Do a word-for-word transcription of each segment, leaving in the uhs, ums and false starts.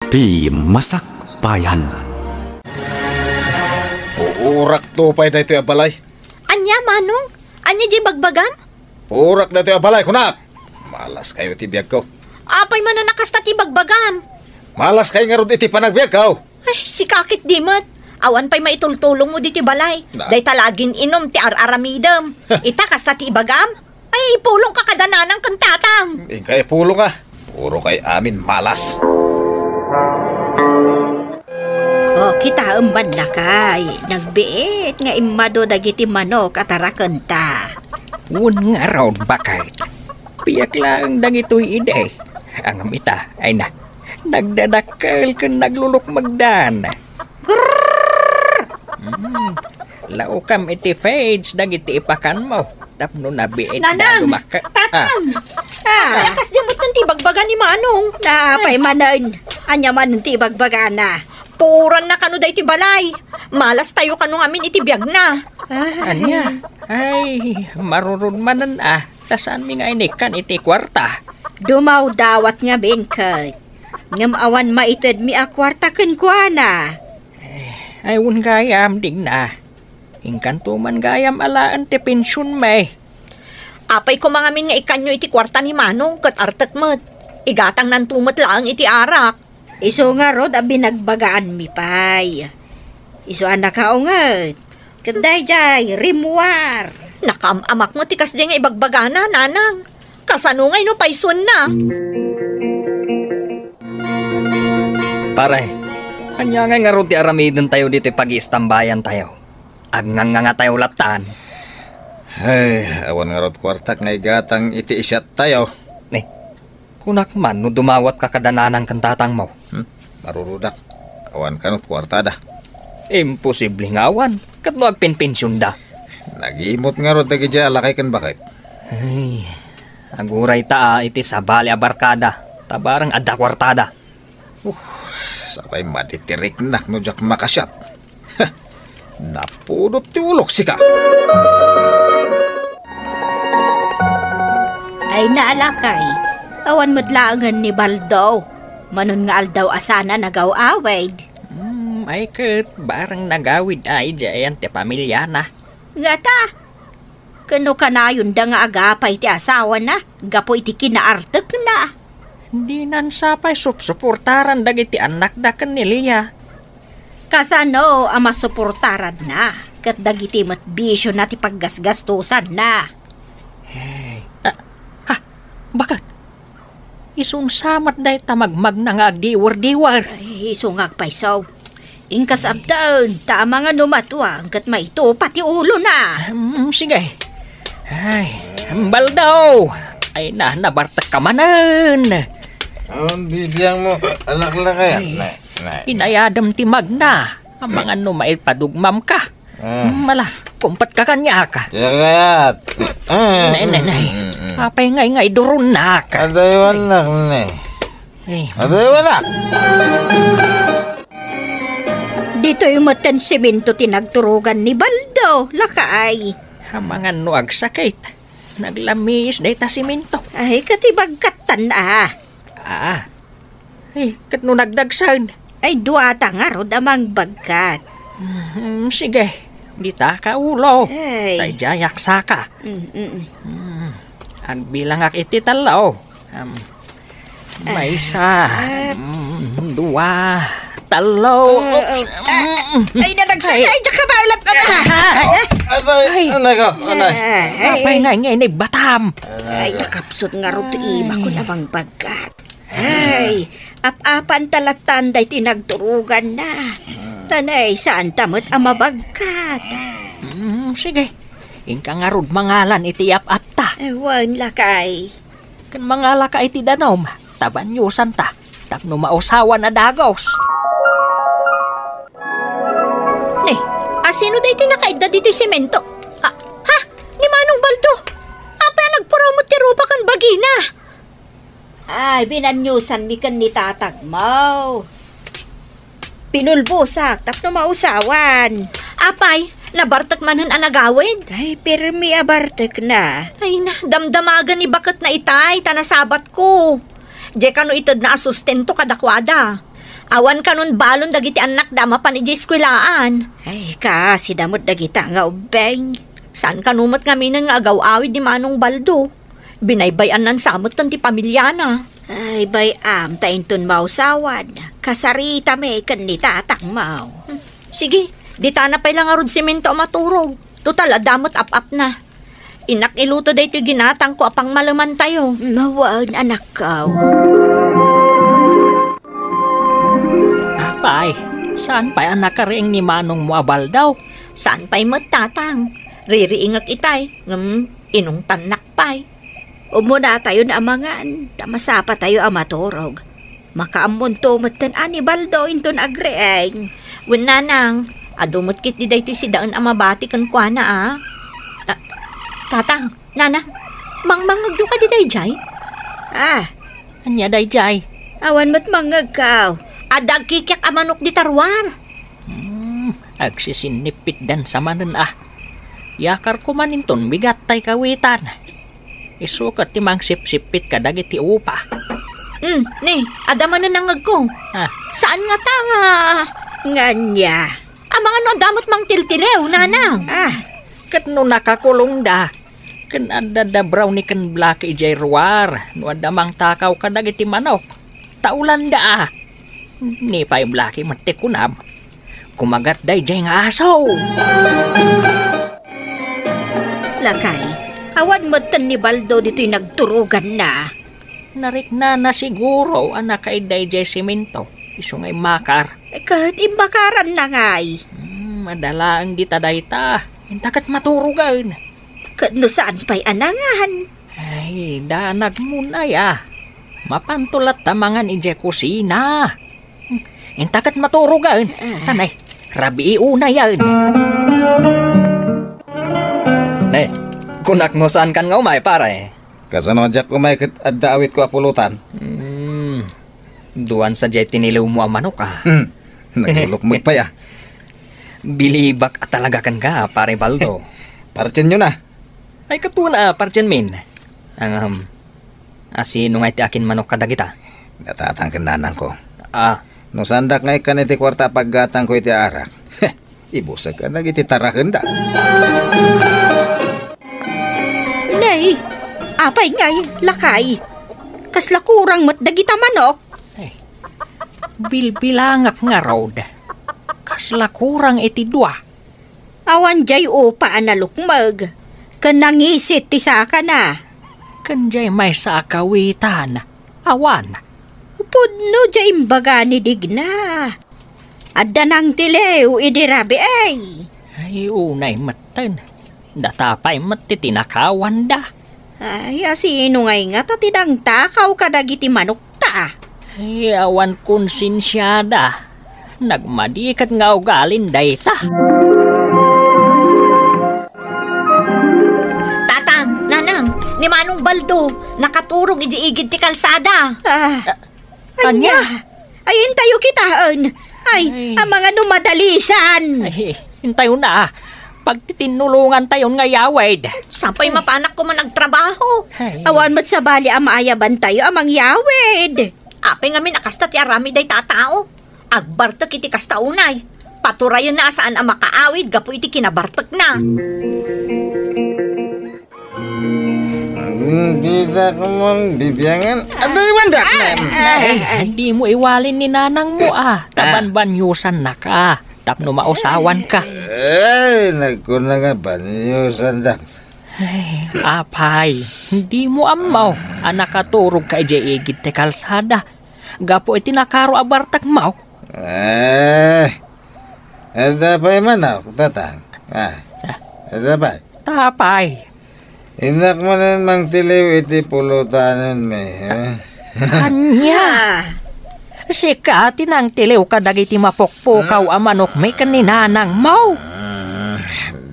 Ti Masakbayan. Puurakto pay daytoy a balay. Ania, Manong? Ania diay bagbagam? Puurak daytoy a balay, kunak! Malas kayo ti biagko. Apay manen a kasta ti bagbagam? Malas kay ngarud iti panagbiagko. Ay, sika ket di met. Awan pay maitultulongmo ditoy balay. Na- Dayta la agin-inum ti ar-aramidem. Ita, kasta ti ibagam? Ay, ipulongka kada nanang ken tatang. Inka ipulong, a. Puro kay amin malas. O, kitaem man lakay, nagbiit nga immadu dagiti manok a tarakenta. Wen ngarud, baket. Biag laeng dagitoy idi. Ngem ita, ay na, nagdadakkel ken naglulukmegdan. Grrrr! Mm. Laukam iti feeds dagiti ipakanmo tapno nabiit da Nanang! Lumakka. Tatang! Ah. Ah. Ay, kas di met ti bagbaga ni Manong. Napay manen. Ania manen ti ibagbagana? Puuranna kano daytoy balay. Malas tayo kano ngamin iti biagna. Ah. Ania? Ay, marurod manen, a. Ta saanmi nga inikkan iti kuarta. Dumawdawat ngamin ket. Ngem awan maitedmi a kuarta kenkuana. Eh, ay, wen gayam, Digna. Inkanto man gayam alaen ti pensionmi. Apay koma ngamin nga ikkanyo iti kuarta ni Manong ket artek met. Igatangnanto met laeng iti arak. Isu ngarud a binagbagaanmi pay. Isu a nakaunget. Ket daydiay, rimmuar. Nakaam-amak met ti kasdiay nga ibagbagana, Nanang. Kasano ngay no paysuenna? Pare, ania ngay ngarud ti aramidentayo ditoy pagiistambayantayo? Agngangngangatayo lattan. Ay, awan ngarud kuartak nga igatang iti isiattayo. Ni, kunak man no dumawatka kada nanang ken tatangmo. Hmm? Marurudak. Awan kanut kuartada. Imposible nga awan. Ket no agpenpensionda? Nagimot ngarud dagidiay a lakay ken baket. Ay, aguray ta, a, iti sabali a barkada. Ta barang adda kuartada. Uh, sapay maditiriknak no diak makasiat. Napudot ti ulok, sika. Ay, naalakay, awan met laengen ni Baldo. Manon nga aldaw a sana nagaw-awid. Hmm, ay ket, barang nagawid ay diayan ti pamiliana. Ngata, ken no kanayonda nga agapay ti asawana gapu iti kinaartekna. Dinan sapay supsuportaran dagiti annakda ken ni Lia. Kasano a masuportaranna ket dagiti met bisiona ti paggasgastosanna? Hey. Ah, ha? Baket? Isun sa met dayta magmagna nga agdiwer-diwer? Ay, isu nga agpayso. Inkas abdaen, ta amangan no matuang ket maitupa ti ulona. Hmm, sige. Ay, Baldo! Ay na, nabartekka manen. Awan bibiangmo, alaklakay. Ay, nay, nay. Inayadem ti magna. Amangan no maipadugmamka. Ah. Hmm, ala, kumpatka kaniak. Diak kayat. Ah. Nay, nay, nay. Mm, mm, mm. Apay ngay nga iduronnak? Adaywannak, nay. Eh. Adaywannak. Ditoy metten semento ti nagturogan ni Baldo, lakay. Amangan no agsakit. Naglamiis dayta semento. Ay, ket ibagkattan, a. Ah. Eh, ket no nagdagsen? Ay, duata ngarud a mangbagkat. Hmm, sige. Dita ka ulo. Ay. Tay diayak saka. Mm, mm. Hmm. Agbilangak iti tallo. Um, maysa. Ah, mm, dua. Tallo. Ah, oops. Ah, mm. Ay, nadagsen. Ay. Ay, diak ka ba ulap ka ba? Ay. Atay, ay. Anay ko, anay. Ay. Apay nga, nga, ini batam. Ay, nakapsut ngarud ti ima ko na mangbagkat. Ay, ap-apan ta lattan daytoy nagturoganna. Tanay, saan ta met a mabagkat? Mm, sige. Inka ngarud mangalan iti ap-apta. Eh, wen, lakay. Ken mangalaka iti danum, ta banyusanta, tapno mausawan a dagos. Ne, asino daytoy nakaidda ditoy semento? Ha? Ha? Ni Manong Baldo? Apay a nagpuraw met ti rupa ken bagina? Ay, binanyusanmi ken ni tatangmo. Pinulbosak tapno mausawan. Apay, nabartek manen a nagawid? Ay, pirmi a bartekna. Ay na, damdamagen ni baketna itay, ta nasabatko. Diay kano itedna a sustento kadakuada. Awan kanon balon dagiti annakda a mapan idiay eskuelaan. Ay, kaasida met dagita nga ubbing. Saan kano met ngaminen nga agaw-awid ni Manong Baldo? Binaybay-annan sa met ti pamiliana. Ay, bay-am ta inton mausawan, kasaritami ken ni tatangmo. Sige, ditana pay la ngarud semento a maturog. Total, adda met ap-apna. Innak iluto daytoy ginatangko a pangmalemantayo. Mawan, anakko. Apay, saan pay a nakariing ni manongmo a Baldo? Saan pay met, tatang. Ririingek itay, ngem inungtannak pay. Umunatayon a mangan, ta masapatayo a maturog. Makaammonto metten a ni Baldo inton agriing. Wen, nanang, adu met ketdi daytoy sidaen a mabati kenkuana a. Ah, tatang, nanang, mangmangngegyo kadi daydiay? Ah. Ania daydiay? Awan met mangngegko. Adda agkikiak a manok dita ruar. Hmm, agsisinnipitdan sa manen a. Yakarko man inton bigat tay kawitan. Isu ket ti mangsipsippit kadagiti upa. Hmm, ni, adda manen nangngegko. Ah. Saan ngata nga? Ngania? Amangan no adda met mangtiltiliw, nanang. Ah. Ket no nakakulongda, ken adda da Brownie ken Blackie idiay ruar, no adda mangtakaw kadagiti manok. Taulanda a. Ni pay Blackie met ti kunam. Kumagat daydiay nga aso. Lakay, awan metten ni Baldo ditoy nagturoganna. Nariknana siguro a nakaid daydiay semento, isu nga immakar. Eh, ket immakaranna ngay? Hmm, madalaeng dita dayta. Inta ket maturogen. Ket no saan pay a nangan? Ay, danagmon aya. Mapanto latta mangan idiay kusina. Hmm, inta ket maturogen. Ah. Tanay, rabii unayen. Ne, kunak no saankan nga umay, pare. Kasano diak umay ket adda awitko a pulutan? Hmm, duan sadiay tiniliwmo a manok, ah. Hmm, naglulukmeg pay, ah. Bilibak a talaga kenka, pare Baldo. Partienyo na. Ay, katuan a, parchenmin. Ang, um, asino nga iti akin manok kadagita? Datatang ken nanangko. Ah. No saandak nga ikkan iti kuarta a paggatangko iti arak, ibusek ka dagiti tarakenda. Nay, apay ngay, lakay? Kasla kurang met dagita manok? Ay, bilbilangak ngarud. Kasla kurang iti dua. Awan jay upa a nalukmeg, ken nangisit ti sakana. Ken jay maysa a kawitan, awan. Pudno jay imbaga ni Digna. Adda nangtiliw idi rabii. Ay, unay metten. Data pay met ti tinakawanda. Ay, asino ngay ngata ti nangtakaw kadagiti manokta? Ay, awan konsensiada. Nagmadi ket nga ugalin dayta. Tatang, nanang, ni Manong Baldo, nakaturog idi igid ti kalsada. Ah, ania? Ania? Ay, intayo kitaen. Ay, ay. Amangan no madalisan. Ay, intayo na. Pagtitinnulongantayon nga yawid. Sapay mapanak koma nagtrabaho. Ay. Awan met sabali a maayabantayo a mangyawid. Apay ngamin a kasta ti aramid dayta a tao. Agbartek iti kasta unay. Paturayenna a saan a makaawid gapu iti kinabartekna. Didak man bibiangan. Adaywandak, ay, ay, ay, dimo iwalin ni nanangmo, ah. Ta banbaniusannaka tapno mausawanka. Ay, nagkuna nga baniusandak. Ay, apay, dimo ammo a nakaturogka idiay igid ti kalsada gapu iti nakaro a bartekmo. Eh, adda pay manok, tatang? Ah, adda pay? Tapay. Innak manen mangtiliw iti pulutanenmi, eh? Ania? Ah. Sika ti nangtiliw kadagiti mapukpukaw a manokmi ken ni nanangmo? Ah,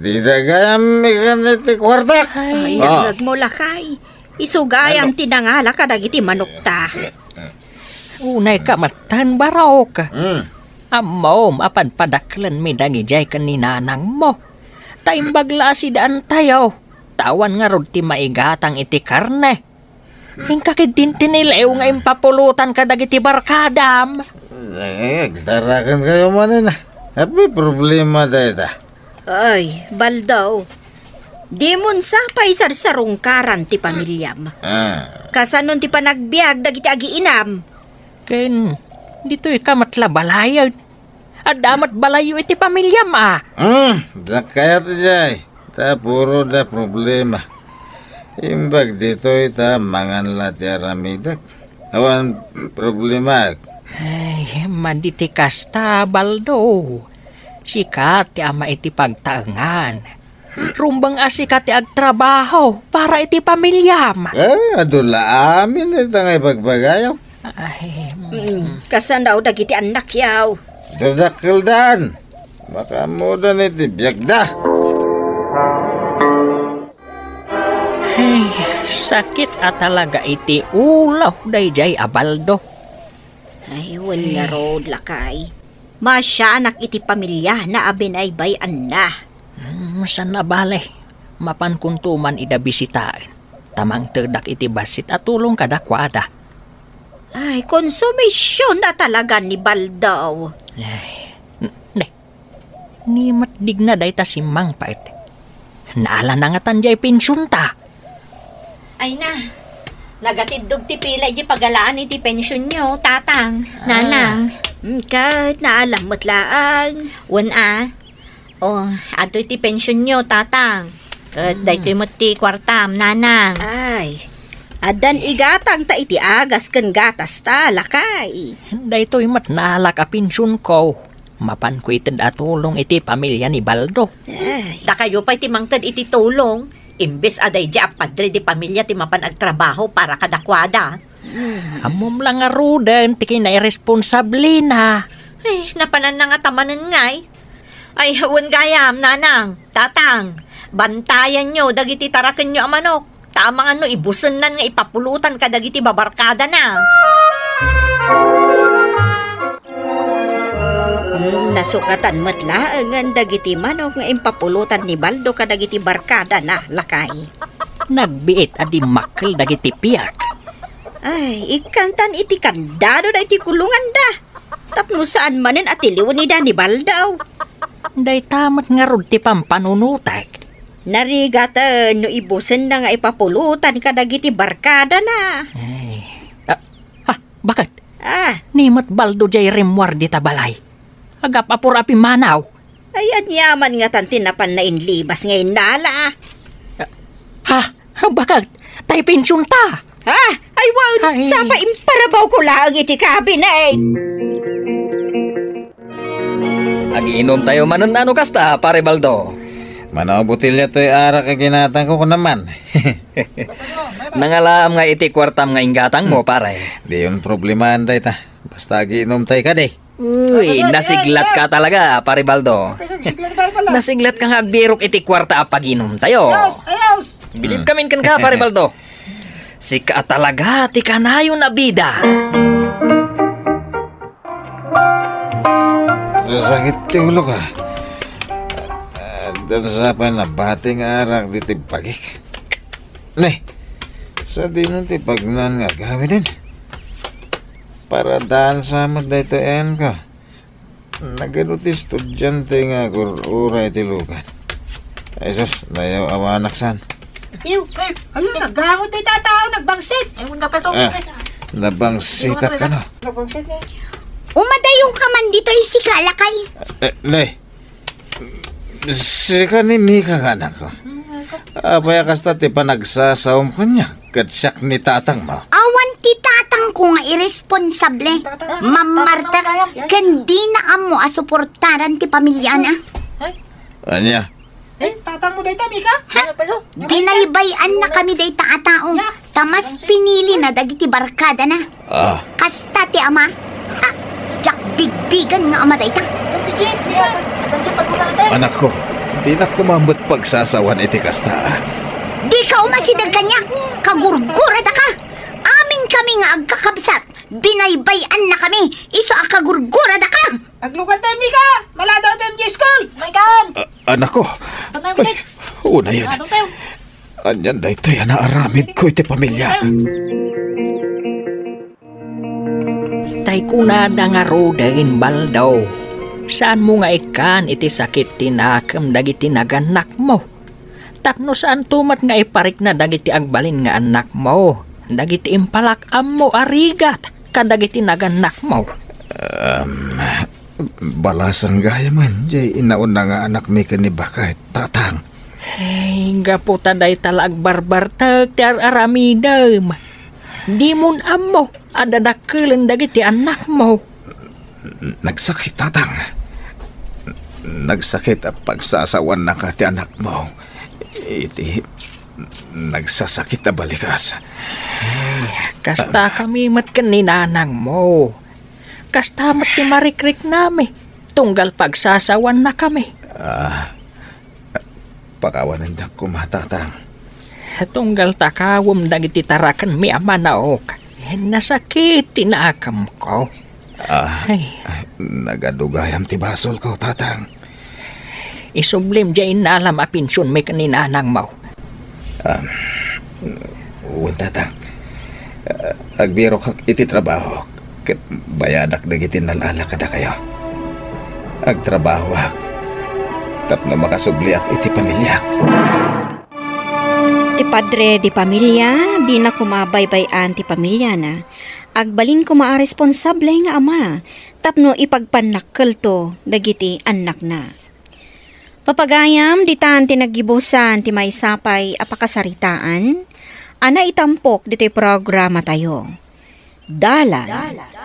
dida gayam ikan iti kuartak. Ay, ah, nangngegmo, lakay. Isu gayam ti nangala kadagiti manokta. Unayka metten, barok. Mm. Ammom a padpadaklenmi dagidiay ken ni nanangmo. Ta imbag la a sidaantayo, ta awan ngarud ti maigatang iti karne. Inka ketdin ti niliw nga impapulotan kadagiti barkadam. Eh, agdaraken kayo manen, ah. Apay problema dayta? Ay, Baldo. Dimon sa pay sarsarungkaran ti pamiliam. Ah. Kasanon ti panagbiag dagiti agiinam? Ken, ditoy ka met la balayen. Adda met balayyo iti pamiliam, a. Hmm, diak kayat idiay. Ta puro da problema. Imbag ditoy ta mangan la ti aramidek. Awan problema. Ay, madi ti kasta, Baldo. Sika ti ama iti pagtaengan. Rumbeng a sika ti agtrabaho para iti pamiliam. Ah, adu la amin ita nga ibagbagayo. Ay, mm. Mm, kasano dagiti annakyaw? Dadakkeldan. Makaammodan iti biagda. Ay, sakit a talaga iti ulo daydiay a Baldo. Ay, wen ngarud, lakay. Maasianak iti pamiliana a binaybay-anna. Hmm, saan a bale. Mapankonto man ida bisitaen. Ta mangtedak iti bassit a tulong kadakuada. Ay, konsumision a talaga ni Baldo. Ay, n-, ne. Ni met digna dayta simmangpet. Naalana ngatan diay pensionta. Ay na, nagatiddog ti pila iti pagalaan iti pensionyo, tatang, ah, nanang. Mm, ket naalam met laeng. Wen a. O, adtoy ti pensionyo, tatang. Ket, mm, daytoy met ti kuartam, nanang. Ay, addan igatangta iti agas ken gatasta, lakay. Daytoy met naalak a pensionko. Mapanko ited a tulong iti pamilia ni Baldo. Ay. Dakayo pay ti mangted iti tulong, imbes a daydiay a padre di pamilia ti mapan agtrabaho para kadakuada. Hmm. Ammom la ngaruden ti kinairesponsablena. Ay, napananna ngata manen ngay. Ay, wen gayam, nanang, tatang, bantayanyo dagiti tarakenyo a manok. Ta amangan no ibusennan nga ipapulotan kadagiti babarkadana. Mm, nasukatan met laengen dagiti manok nga impapulotan ni Baldo kadagiti barkadana, lakay. Nagbiit a dimmakkel dagiti piak. Ay, ikkantan iti kandado daytoy kulonganda. Tapno saan manen a tiliwen ida ni Baldo. Dayta met ngarud ti pampanunotek. Narigaten no ibusenna nga ipapulotan kadagiti barkadana. Ay. Ah, ha, baket? Ah. Ni met Baldo diay rimmuar dita balay. Agap-apor a pimmanaw. Ay, aniaman ngatan ti napan nainlibas nga innala. Ha? Baket? Tay pensionta? Ha? Ay, wen, ay, sapa imparabawko laeng iti kabinet. Agiinumtayo manen a no kasta, Pare Baldo. Mano a botelya toy arak a ginatangko, kunam man. Nangalaam nga iti kuartam nga inggatangmo, pare. Diyon problemaan dayta. Basta agiinumtay kadi. Uy, nasiglatka talaga, Pare Baldo. Nasiglatka nga agbirok iti kuarta a pagiinumtayo. Ayos, ayos. Bilib kamin kenka, Pare Baldo. Sika a talaga ti kanayon a bida. Sakit ti ulok, a. Addan sa pay nabati nga arak ditoy bagik. Ne, sadino ti pagnan nga agawiden? Paradaan sa met daytoy, enka. Nagadu ti estudiante nga agur-uray iti lugan. Ay sus, nayaw-awanak san. Iw, ala, naggangot ti tatao, nagbangsit. Ay, wala pa sa. Ah, nabangsitak kano. Umadayo ka man ditoy, sika, lakay. Eh, ne. Sika ni Mika nga anakko. Apay a kasta ti panagsasaom kaniak ket siak ni tatangmo? Awan ti tatangko nga iresponsable, mammartek, ken dina ammo a suportaran ti pamiliana. Ania? Eh, tatangmo dayta, Mika? Ha? Binaybay-annakami dayta a tao. Ta mas pinilina dagiti barkadana. Ah. Kasta ti ama. Ha! Diak bigbigen nga ama dayta. Anakko, dinak koma met pagsasawan iti kasta, a. Dika umasideg kaniak, kagurguradaka. Aminkami nga agkakabsat, binaybay-annakami, isu a kagurguradaka. Aglugan tayo, Mika! Maladaw tayo, Miss Cole! Maikan! A-, anakko. Ay, unayen. Anian daytoy a naaramidko iti pamiliak? Tay kunada ngaruden, Baldo, saanmo nga ikkan iti sakit ti nakem dagiti nagannakmo. Tapno saanto met nga iparikna dagiti agbalin nga annakmo, dagiti impalak-ammo a rigat kadagiti nagannakmo. Em, balasan gayamen, jay inauna nga anakmi ken ni Baket, Tatang. Ay, gapu ta dayta la agbarbartek ti ar-aramidem. Dimon ammo a dadakkelen dagiti annakmo. Nagsakit, Tatang. Nagsakit a pagsasawaannaka ti anakmo. Iti nagsasakit a balikas. Ay, kasta kami met ken ni nanangmo. Kasta met ti marikriknami, tunggal pagsasawaannakami. Ah, pakawanendak koma, Tatang. Tunggal ta kawem dagiti tarakenmi a manaok, nasakit ti nakemko. Ah, Ay. Nagadu gayam ti basolko, Tatang. Isublim diay innalam a pensionmi ken ni nanangmo. Ah, wen, Tatang. Ah, agbirokak iti trabaho ket bayadak dagiti nalala kadakayo. Agtrabahoak tapno makasubliak iti pamiliak. Ti padre de pamilia, dina koma baybay-an ti pamiliana. Agbalin koma a responsable nga ama tapno ipagpannakkelto dagiti annakna. Papagayam, ditan ti naggibusan ti maysa pay a pakasaritaan a naitampok ditoy programatayo. Dalan,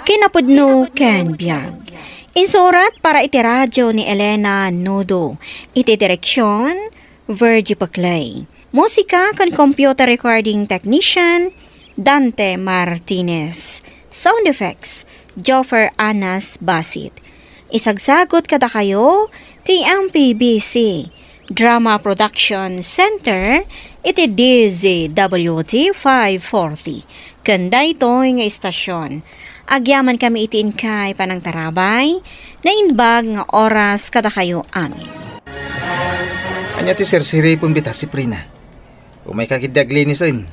kinapudno ken biag. Insurat para iti radio ni Elena Nudo. Iti direksyon, Virgie Paclay. Musika ken computer recording technician, Dante Martinez. Sound effects, Joffer Anas Basit. Isagsagut kadakayo ti M P B C Drama Production Center iti D Z W T five forty. Ken daytoy nga istasyon, agyamankami iti inkay panangtarabay, naimbag nga oras kadakayo amin. Ania ti sirsiripem dita, Siprina? Umayka ketdi aglinisen.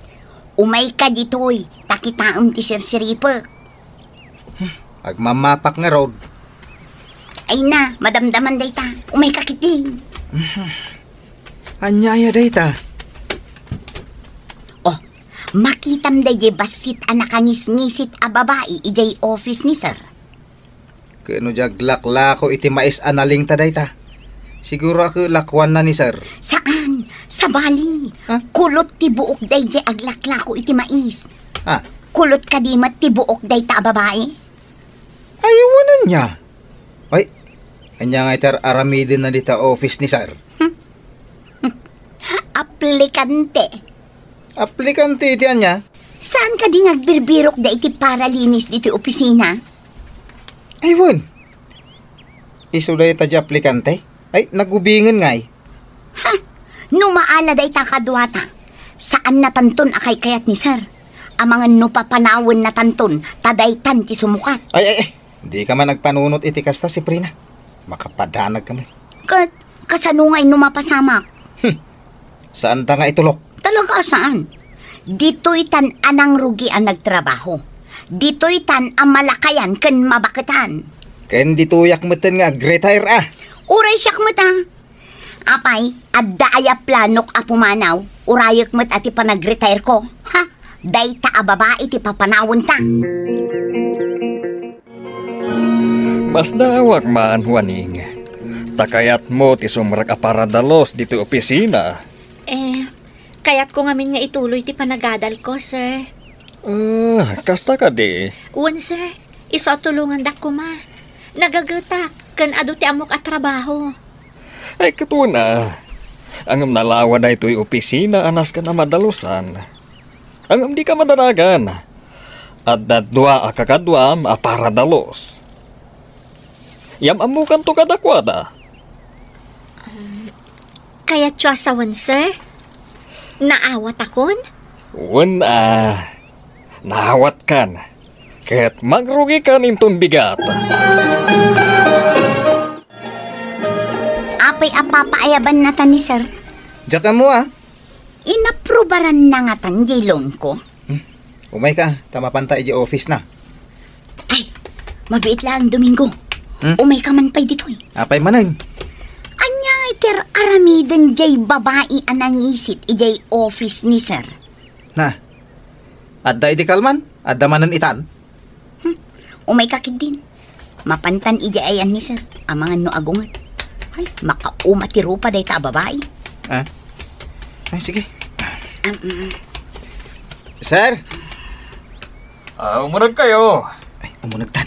Umayka ditoy, ta kitaem ti sirsiripek. Hmm, agmammapak ngarud. Ay na, madamdaman dayta. Umayka ketdi. Mhm. Ania aya dayta? Oh, makitam daydiay bassit a nakangisngisit a babai idiay office ni sir. Ket no di aglaklako iti mais a nalingta dayta, siguro a lakuanna ni sir. Saan, sabali. Ha? Kulot ti buok daydiay aglaklako iti mais. Ha? Kulot kadi met ti buok dayta a babai? Ay, wen ania? Ay, ania nga iti ar-aramidenna dita office ni sir? Aplikante. Aplikante iti ania? Saan kadi nga agbirbirok da iti paralinis ditoy opisina? Ay, wen. Isu dayta di aplikante? Ay, nagubingen ngay. Ha? No maala dayta kaduata, saan natanton a kaykayat ni sir. Amangan no papanawen natanton, ta daytan ti sumukat. Ay, ay, ay. Dika man agpanunot iti kasta, Siprina. Makapadanag kami. Ket, kasano ngay no mapasamak? Hmm. Saanta nga itulok. Talaga a saan. Ditoy tan a nangrugi a nagtrabaho. Ditoy tan a malakayan ken mabaketan. Ken ditoyak metten nga agretire a. Uray siak met a. Apay, adda aya planok a pumanaw? Urayek met a ti panagretire ko. Ha? Dayta a babai ti papanawenta. Masdaawak man, Juaning. Ta kayatmo ti sumrek a paradalos ditoy opisina. Eh, kayatko ngamin nga ituloy ti panagadalko, sir. Ah, kasta kadi? Wen, sir. Isu a tulongandak koma. Nagagetak, ken adu ti ammok a trabaho. Ay, ket wen a. Ngem nalawa daytoy opisina a nasken a madalusan. Ngem dika madanagan. Adda dua a kakaduam a paradalos. Yam-ammokanto kadakuada. Um, kayatyo a sawen, sir? Naawatakon? Wen a, naawatkan. Ket mangrugikan inton bigat. Apay a papaayabannata ni sir? Diak ammo a. Inaprubaranna ngatan diay loan ko? Hmm. Umayka, ta mapanta idiay office na. Ay, Mabiit laeng, Domingo. Hmm? Umayka man pay ditoy. Apay manen? Ania ngay ti ar-aramiden jay babai a nangisit idiay office ni sir? Na, adda idi kalman? Adda manen itan? Hmm, umayka ketdin. Mapantan idiay ayan ni sir, amangan no agunget. Ay, makauma ti rupa dayta a babai. Ah? Ay, sige. Um, mm. Sir? Ah, umuneg kayo. Ay, umunegtan.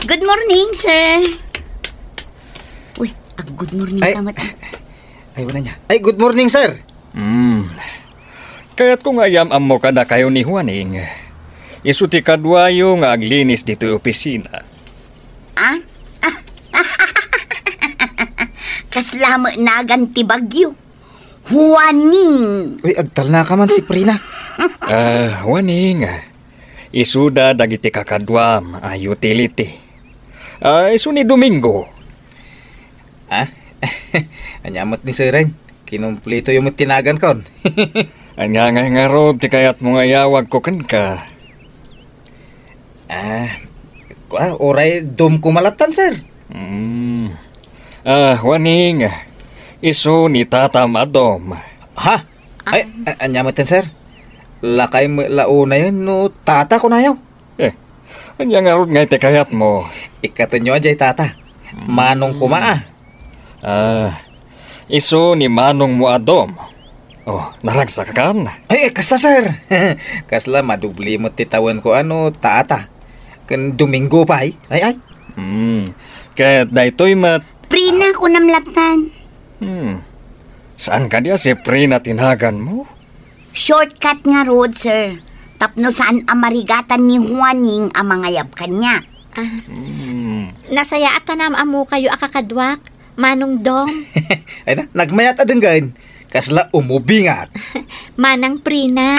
Good morning, sir. Uy, ag-good morning Ay, ka met, ah. Ay, wala niya. Ay, good morning, sir. Hmm. Kayatko nga iyam-ammo kadakayo ni Juaning. Isu ti kaduayo nga aglinis ditoy opisina. Ah? Kasla met nagan ti bagyo. Juaning. Uy, agtalna ka man, Seprina. Ah, Juaning. Isuda dagiti kakaduam a utility. Ah, isu ni Domingo. Ah? Ania met ni Seren? Kinumpletoyo met ti nagankon. Ania ngay ngarud ti kayatmo nga iyawagko kenka? Ah, kua, uray Dom koma lattan, sir. Mm. Ah, Juaning, isu ni tatam a Dom. Ha? Ay, a-, ania metten, sir? Lakay met la unayen no tata kunayo? Eh, ania ngarud ngay ti kayatmo? Ikkatenyo a jay tata. Mm. Manong koma, ah. Ah, isu ni manongmo a Dom. Oh, naragsak a kan? Ay, eh, kasta, sir. Kasla madubli met ti tawenko a no tata. Ken Domingo pay. Ay, ay. Hmm. Ket daytoy met. Prina, kunam lattan. Hmm. Saan kadi a Seprina ti naganmo? Shortcut ngarud, sir. Tapno saan a marigatan ni Juaning a mangayab kaniak. Ah. Hmm. Nasayaat a naam-ammokayo a kakaduak, Manong Dom. Ay na, nagmayat a denggen. Kasla umubingak. Manang Prina.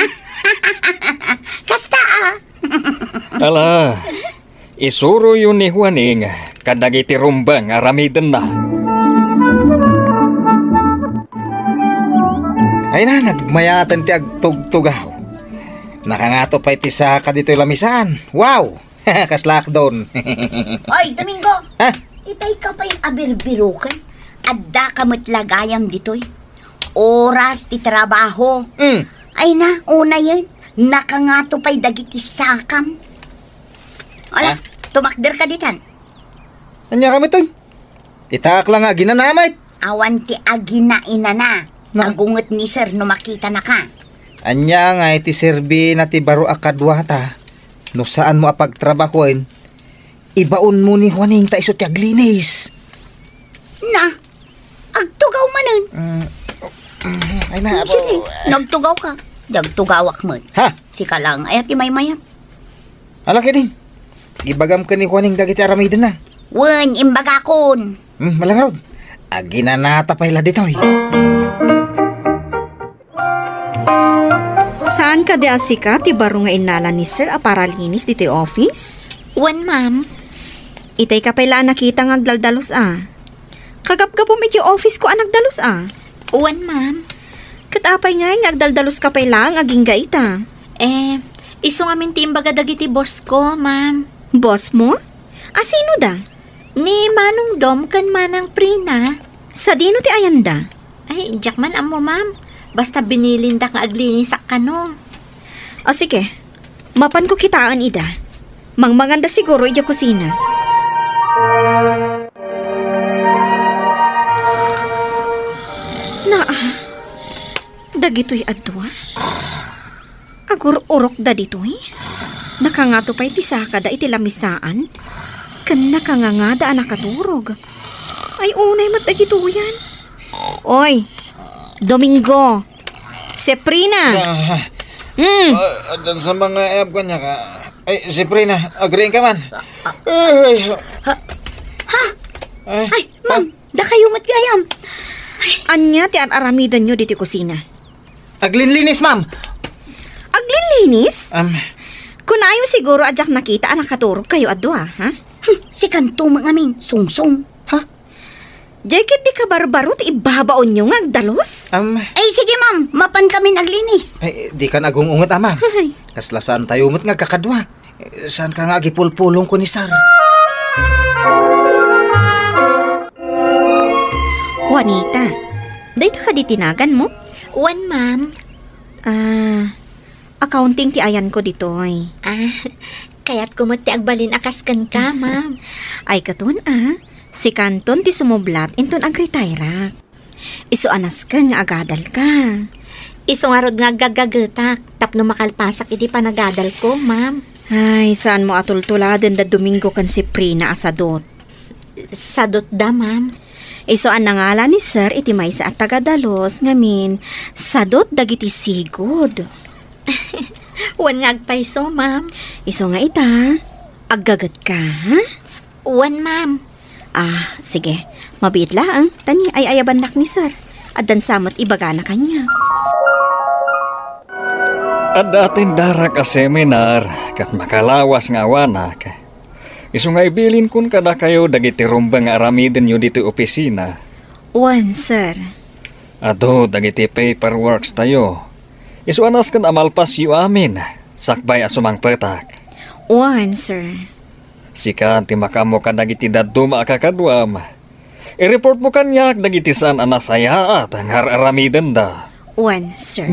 Kasta, ah. Ala, isuroyo ni Juaning kadagiti rumbeng a aramidenna. Ay na, nagmayaten ti agtugtugaw. Nakangato pay ti saka ditoy lamisaan. Wow! Kasla akdon. Oy, Domingo! Ha? Itay ka pay abirbiruken. Adda ka met la gayam ditoy. Oras ti trabaho. Mm. Ay na, unayen. Nakangato pay dagiti sakam. Ala, ha? Tumakder ka ditan. Ania ka met, oy? Itaak la nga aginana met. Awan ti aginainana. Na? Agunget ni sir no makitanaka. Ania nga iti serbina ti baro a kaduata? No saanmo a pagtrabahoen, ibaonmo ni Juaning ta isu ti aglinis. Na, agtugaw manen. Mm, mm, ay na, sige, abo. Nagtugaw ka. Nagtugawak met. Ha? Sika lang, ay, ti maymayat. Ala ketdin. Ibagam ken ni Juaning dagiti aramidenna. Wen, imbagakon. Hmm, malangarod. Aginanata pay la ditoy. Saan kadi a sika ti baro nga innala ni Sir a paralinis ditoy office? Wen, ma'am. Itay ka pay la a nakita nga agdaldalus a. Kagapgapum iti office ko a nagdalus a. Wen, ma'am. Ket apay ngay nga agdaldalus ka pay laeng agingga ita? Eh, isu ngamin ti imbaga dagiti boss ko, ma'am. Boss mo? A sino da? Ni Manong Dom ken Manang Prina. Sadino ti ayanda? Ay, diak man ammo, ma'am. Basta binilinda nga aglinisak kano. O sige, mapanko kitaen ida. Mangmanganda siguro idiay kusina. Naa, dagitoy a dua. Agur-urokda ditoy. Nakangato pay ti sakada iti lamisaan. Ken nakangangada a nakaturog. Ay, unay met dagitoyan. Oy, Domingo, Seprina. Ah, Hmm. Ah, addan sa mga ayab kanya ka. Ay, Seprina, agriin ka man. Ay, Ha? Ha? Ay, ma'am, dakayo met gayam. Ania ti ar-aramidenyo diti kusina? Aglinlinis, ma'am. Aglinlinis? Um, Kunayo siguro a diak nakita a nakaturog kayo a dua, ha? Hmm, sikanto met ngamin, sungsong. Ha? Jay ket di kabarbaro ti ibabaonyo nga agdalus? Um, Ay, sige, ma'am. Mapan kamin aglinis. Ay, di kan agung-unget, a, ma'am. Ay. Kasla saan tayo met nga agkakadua. Saanka nga agipulpulong ken ni Sir? Juanita, dayta kadi ti naganmo? Wen, ma'am. Ah, accounting ti ayanko ditoy. Ah, kayatko met ti agbalin a kas kenka, ma'am. Ay, katon, ah. Sikanton ti sumublat inton agretairak. Isu a nasken nga agadalka. Isu ngarud nga aggagagetak tapno makalpasak iti panagadalko, ma'am. Ay, saanmo a tultuladen da Domingo ken Siprina a sadut. Sadutda, ma'am. Isu a nangala ni Sir iti maysa a taga-Dalos ngamin, sadut dagiti sigud. Wen nga agpayso, ma'am. Isu nga ita, aggagetka, ha? Wen, ma'am. Ah, sige. Mabiit laeng, ta ni ay-ayabannak ni Sir. Addan sa met ibagana kaniak. Adda atendarak a seminar, ket makalawas nga awanak. Isu nga ibilinkon kadakayo dagiti rumbeng nga aramidenyo ditoy opisina. Wen, sir. Adu dagiti paperworks tayo. Isu a nasken a malpasyo amin, sakbay a sumangpetak. Wen, sir. Sika ti makaammo kadagiti dadduma a kakaduam. I-report mo kaniak dagiti saan a nasayaat nga ar-aramidenda. Wen, sir.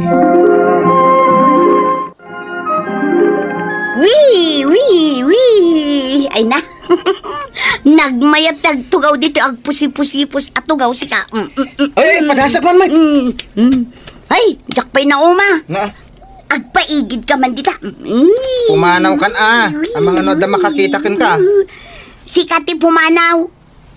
Wee! Wee! Wee! Ay na. Nagmayat ti agtugaw ditoy agpusipusipus a tugaw sika. Mm, mm, mm, Ay, mm. Padasak man, Mike. Mm, mm. Ay, diak pay nauma. Nga? Agpaigid ka man dita. Mm. Pumanaw kan, a. Wee! Amangan no adda makakita kenka. Sika ti pumanaw.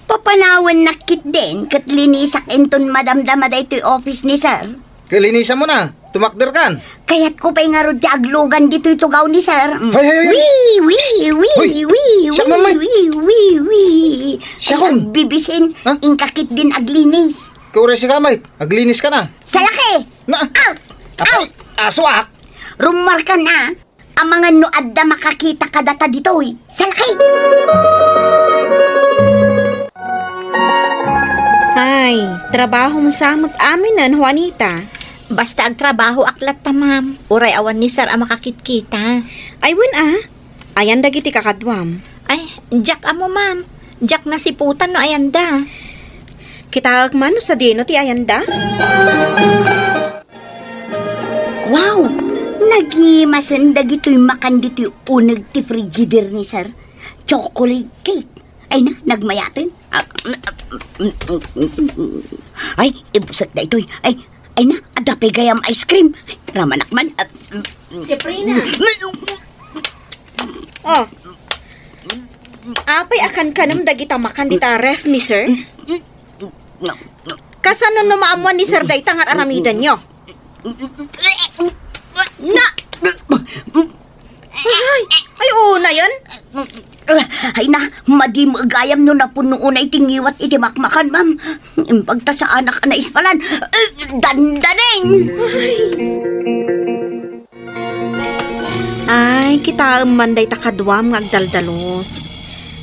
Papanawennak ketdin ket linisak inton madamdama daytoy office ni sir. Ket linisan mo na, tumakder kan. Kayatko pay ngarud ti aglugan ditoy tugaw ni sir. Mm. Hay, hay, hay. Wee, wee, Hoy! Wee, Siak man, Mike. Wee, wee, wee. Siak Ay, kon. Agbibisin, Ha? Inka ketdin aglinis. Kauray sika, Mike. Aglinis ka na. Salaki! Na. Out! Apay, Out! Asuak! Rumarka na. Amangan no adda makakita kadata ditoy. Salaki! Ay, trabahom sa met aminen, Juanita. Basta agtrabahoak latta, ma'am. Uray awan ni sir a makakitkita. Ay, wen, a. Ayan dagiti kakaduam. Ay, diak ammo, ma'am. Diak nasiputan no ayanda. Kitaek man no sadino ti ayanda. Wow! Nagimasen dagitoy makan ditoy uneg ti frigider ni sir. Chocolate cake. Ay na, nagmayaten. Ah, ay, ibusek daytoy. Ay, ay na, adda pay gayam ice cream. Ay, ramanak man. Ah, Sabrina. Oh. Apay a kankanem dagita makan dita ref ni sir? Kasano no maammuan ni sir dayta nga ar-aramidenyo? Na! Ay, ay, unayen? Ay na, madi met gayam no napunno unay ti ngiwat iti makmakan, ma'am. Imbag ta saanak a naispalan. Dandaning! Ay, kitaem man dayta kaduam nga agdaldalos.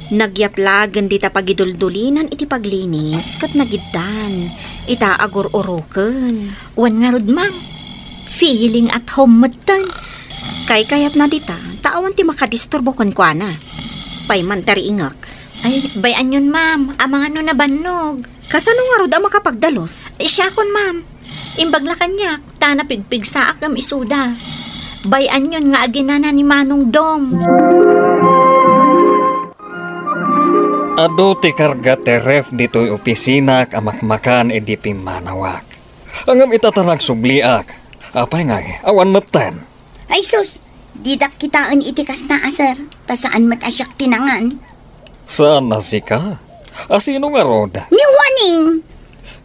Nagyaplagen dita pagiduldulinan iti paglinis ket nagiddan ita agur-uroken. Wen ngarud, ma'am, feeling at home metten. Kaykayatna dita, ta awan ti makadisturbo kenkuana. Pay man ti riingek. Ay, bay-anyon, ma'am, amangan no nabannog. Kasano ngarud a makapagdalus? Siakon, ma'am. Imbag la kaniak, ta napigpigsaak ngem isuda. Bay-anyon nga aginana ni Manong Dom. Adu ti karga ti ref ditoy opisinak a makmakan idi pimmanawak. Ngem ita ta nagsubliak, apay ngay, awan metten. Ay sus, didak kitaen iti kasta a sir, ta saan met a siak ti nangan. Saan a sika? A sino ngarud? Ni Juaning!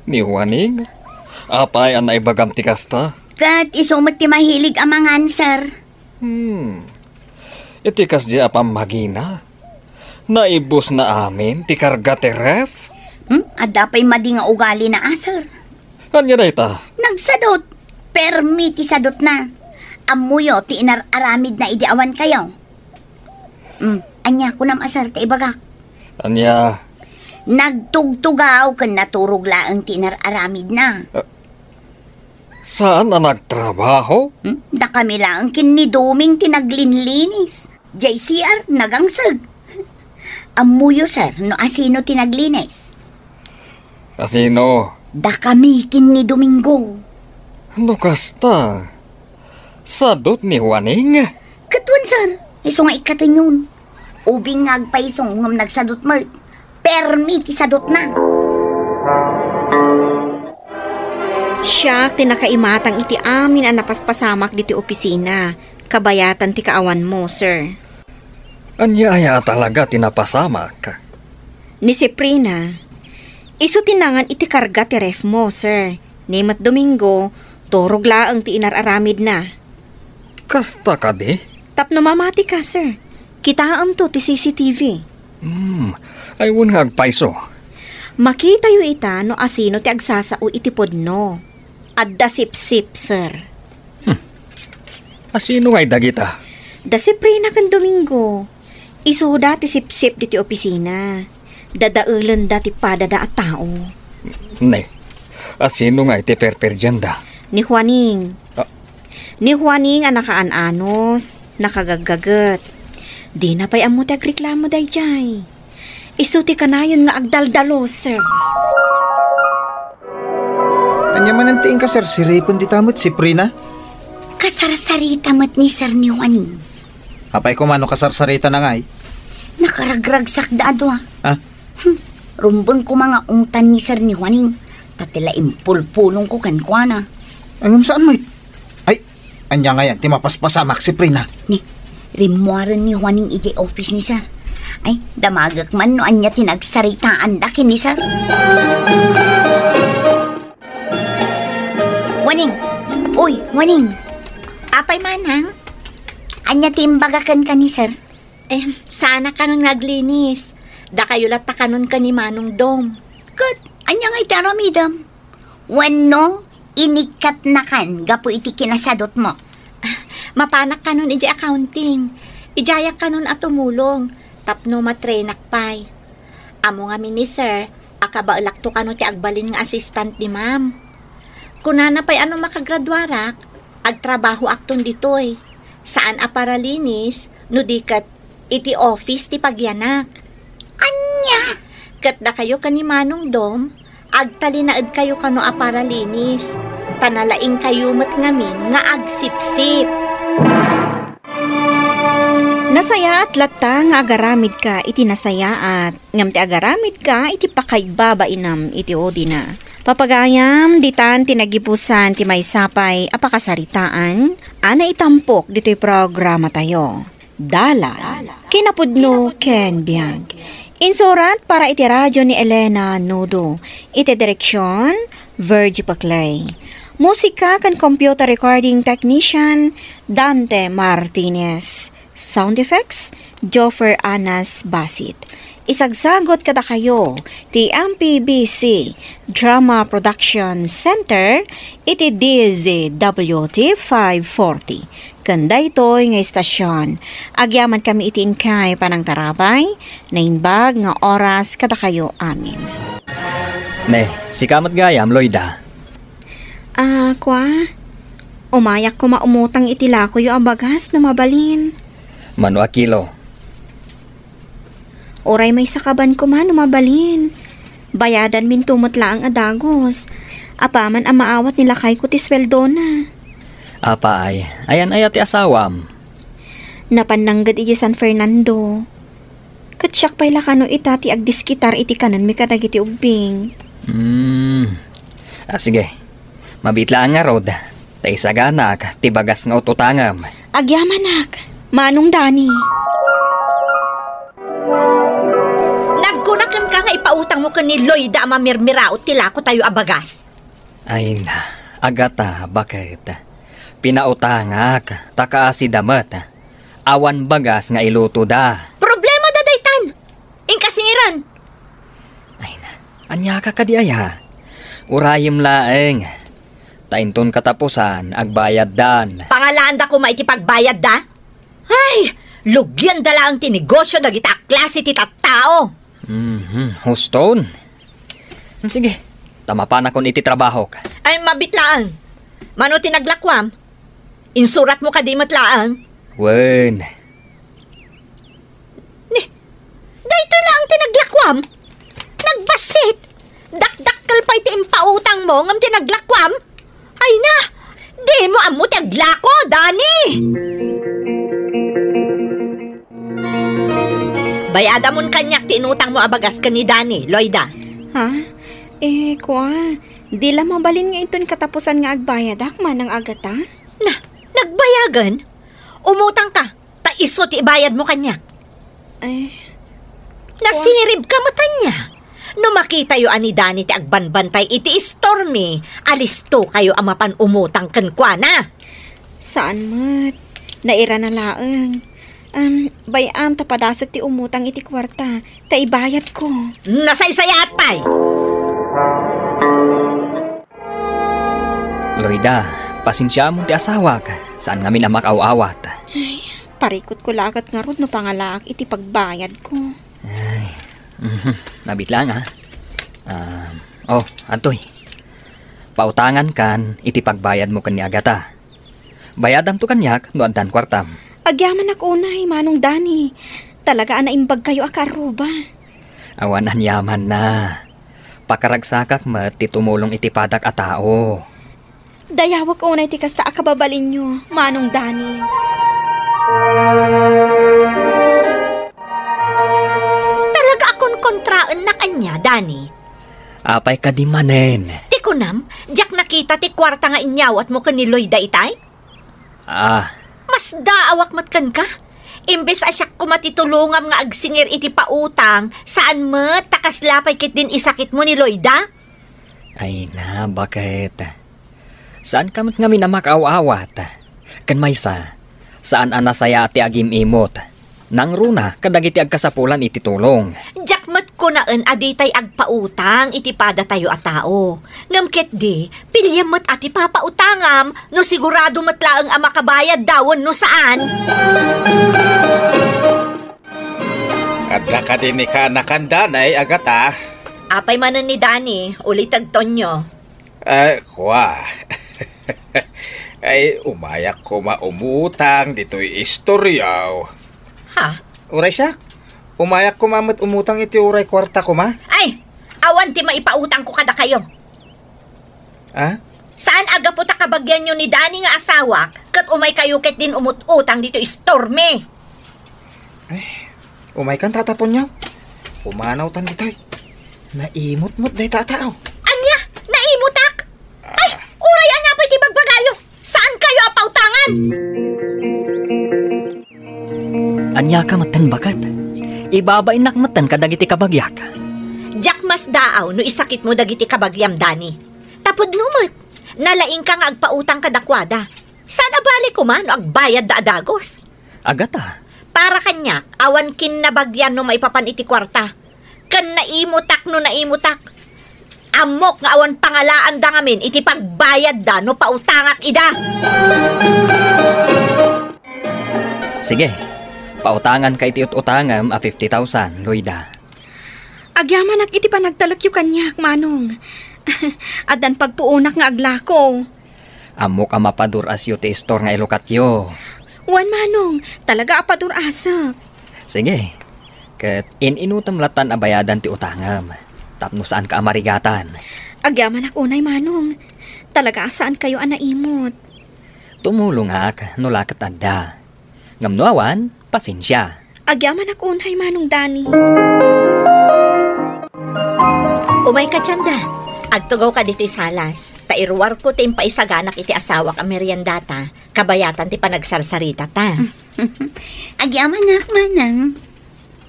Ni Juaning? Apay a naibagam ti kasta? Ket isu met ti mahilig a mangan, sir. Hmm. Iti kasdi a pammagina, naibusna amin ti karga ti ref? Hmm? Adda pay madi nga ugalina a, sir. Ania dayta? Nagsadut. Permi ti sadutna. Ammoyo ti inar-aramidna idi awan kayo. Hmm, ania kunam a, sir, ti ibagak? Ania? Nagtugtugaw ken naturog laeng ti inar-aramidna. Ah, saan a nagtrabaho? Hmm? Dakami laeng ken ni Doming ti naglinlinis. Jay C R, nagangseg. Ammoyo, sir, no asino ti naglinis? Asino? Dakami ken ni Domingo. No kasta, sadot ni Juaning? Ket wen, sir, isu nga ikkatenyon. Ubing nga agpayso ngem nagsadot met. Permi ti sadotna. Siak ti nakaimatang iti amin a napaspasamak ditoy opisina. Kabayatan ti kaawanmo, sir. Ania aya a talaga ti napasamak? Ni Siprina, isu ti nangan iti karga ti refmo, sir. Ni met Domingo, turog laeng ti inar-aramidna. Kasta kadi? Tapno mamatika, sir. Kitaemto ti C C T V. Hmm, ay wen nga agpayso. Makitayo ita no asino ti agsasao iti pudno. Adda sipsip, sir. Hmm. Asino ngay dagita? Da Siprina ken Domingo. Isuda ti sipsip ditoy opisina. Dadaelenda ti padada a tao. Ne, asino ngay ti perperdianda? Ni Juaning. Ah. Ni Juaning a nakaan-anos, nakagaggaget. Dina pay ammo ti agreklamo daydiay. Isu ti kanayon nga agdaldalo, sir. Ania manen ti inka, sir? Siripen dita met, Siprina? Kasarsarita met ni Sir ni Juaning. Apay koma no kasarsaritana ngay? Nakaragragsakda a dua. Ah? Hmm. Rumbeng koma nga ungtan ni Sir ni Juaning, ta ti la impulpulongko kenkuana. Ngem saan met? Ay, ania ngayen ti mapaspasamak, Siprina? Ni, rimmuaren ni Juaning idiay office ni Sir. Ay, damagek man no ania ti nagsaritaanda ken ni Sir. Juaning! Uy, Juaning! Apay, manang? Ania ti imbaga kenka ni Sir? Eh, saan a kanon nga aglinis. Dakayo latta kanon ken ni Manong Dom. Ket, ania ngay ti aramidem? Wenno, inikkatnakan gapu iti kinasadotmo? Mapanak kanon idiay accounting. Idiayak kanon a tumulong tapno matrainak pay. Ammo ngamin ni Sir a kabaelakto kano ti agbalin nga assistant ni Ma'am. Kunana pay a no makagraduarak, agtrabahoakton ditoy. Saan a paralinis no di ket iti office ti pagyanak. Ania? Ket dakayo ken ni Manong Dom, agtalinaedkayo kano a paralinis, ta nalaingkayo met ngamin nga agsipsip. Nasayaat latta nga agaramidka iti nasayaat, ngem ti agaramidka iti pakaibabainam iti udina. Papagayam, ditan ti nagibusan ti maysa pay a pakasaritaan a naitampok ditoy programatayo. Dalan, kinapudno ken biag. Insurat para iti radio ni Elena Nudo. Iti direksyon, Virgie Paclay. Musika ken computer recording technician, Dante Martinez. Sound effects, Joffer Anas Basit. Isagsagot kadakayo ti M P B C Drama Production Center iti D Z W T five forty. Ken daytoy nga istasyon, agyamankami iti inkay panangtarabay, naimbag nga oras kadakayo amin. Ne, sika met gayam, Loida. Ah, kua? Umayak koma umutang iti lakoyo a bagas no mabalin. Mano a kilo? Uray maysa kaban koma no mabalin. Bayadanminto met laeng a dagus. Apaman a maawat ni lakayko ti sueldona. Apay, ayan aya ti asawam? Napan nanggad idiay San Fernando. Ket siak pay la kano ita ti agdiskitar iti kanenmi kadagiti ubbing. Hmm. Ah, sige. Mabiit laeng ngarud, ta isaganak ti bagas nga ut-utangem. Agyamanak, Manong Dani. Nagkuna kenka nga ipautangmo ken ni Loida a mamirmiraot ti lakotayo a bagas. Ay na, Agata, baket? Pinautangak, ta kaasida met. Awan bagas nga ilutoda. Problemada daytan! Inka singiran! Ay na, ania ka kadi aya? Urayem laeng. Ta inton katapusan, agbayaddan. Pangalaanda koma iti pagbayadda? Ay, lugianda laeng ti negosio dagita a klase ti tattao. Mhm, huston. Sige, ta mapanakon iti trabahok. Ay, mabiit laeng. Mano ti naglakuam? Insuratmo kadi met laeng? Wen. Am, nagbassit! Dakdakkel pay ti impautangmo ngem ti naglakuam? Ay na! Dimo ammo ti aglako, Dani! Bayadamon kaniak ti inutangmo a bagas ken ni Dani, Loida. Ha? Eh, kua, di la mabalin nga inton katapusan nga agbayadak, Manang Agata? Na, nagbayagen? Umutangka, ta isu ti ibayadmo kaniak. Ay. Nasiribka met ania? No makitayo a ni Dani ti agbanbantay iti istormi, alistokayo a mapan umutang kenkuana. Saan met. Nairana laeng. Am, bay-am ta padasek ti umutang iti kuarta, ta ibayadko. Nasaysayaat pay! Loida, pasensiaam ti asawak. Saan ngamin a makaaw-awat. Ay, parikutko la ket ngarud no pangalaak iti pagbayadko. Ay, mhm, mabiit laeng, a. Ah, oh, adtoy. Pautangankan iti pagbayadmo ken ni Agata. Bayadamto kaniak no addan kuartam. Agyamanak unay, Manong Dani. Talaga a naimbagkayo a kaarruba. Awan aniamanna. Pakaragsakak met ti tumulong iti padak a tao. Dayawek unay ti kasta a kababalinyo, Manong Dani. Talaga a konkontraennak ania, Dani? Apay kadi manen? Ti kunam, diak nakita ti kuarta nga inyawatmo ken ni Loida itay? Ah. Masdaawak met kenka? Imbes a siak koma ti tulongam nga agsingir iti pautang, saan met ta kasla pay ketdin isakitmo ni Loida? Ay na, baket? Saanka met ngamin a makaaw-awat. Ken maysa, saan a nasayaat ti agim-imot. Nangruna kadagiti agkasapulan iti tulong. Diak met kunaen a ditay agpautang iti padatayo a tao. Ngem ketdi, piliem met a ti papautangam no sigurado met laeng a makabayadda wenno saan. Adda kadi ni kaanakan, Danay, Agata? Apay manen ni Dani, ulitegtonyo. Ay, kua. Ay, umayak koma umutang ditoy istoryaw. Ha? Uray siak, umayak koma met umutang iti uray kuarta koma. Ay, awan ti maipautangko kadakayo. Ah? Saan a gapu ta kabagianyo ni Dani nga asawak, ket umaykayo ketdin umut-utang ditoy istormi. Ay, umaykan, Tata Tonyo. Pumanawtan ditoy. Naimutmot dayta a tao. Ania? Naimutak? Ay, uray ania pay ti bagbagayo? Saankayo a pautangan? Aniaka metten, baket? Ibabainnak metten kadagiti kabagiak. Diak masdaaw no isakitmo dagiti kabagiam, Dani. Ta pudno met, nalaingka nga agpautang kadakuada. Saan a bale koma no agbayadda a dagus? Agata. Para kaniak, awan kinnabagian no maipapan iti kuarta. Ken naimutak no naimutak. Ammok nga awan pangalaanda ngamin iti pagbayadda no pautangak ida. Sige, pautanganka iti ut-utangem a fifty thousand, Loida. Agyamanak iti panagtalekyo kaniak, Manong. Addan pagpuonak nga aglako. Ammok a mapadur-asyo ti istor nga ilukatyo. Wen, Manong, talaga a padur-asek. Sige. Ket in-inutem lattan a bayadan ti utangem, tapno saanka a marigatan. Agyamanak unay, Manong. Talaga a saankayo a naimut. Tumulongak no la ket adda. Ngem no awan, pasensia. Agyamanak unay, Manong Dani. Umayka, Tianda. Agtugawka ditoy salas, ta iruarko ti impaisaganak iti asawak a meriendata, kabayatan ti panagsarsaritata. Agyamanak, Manang.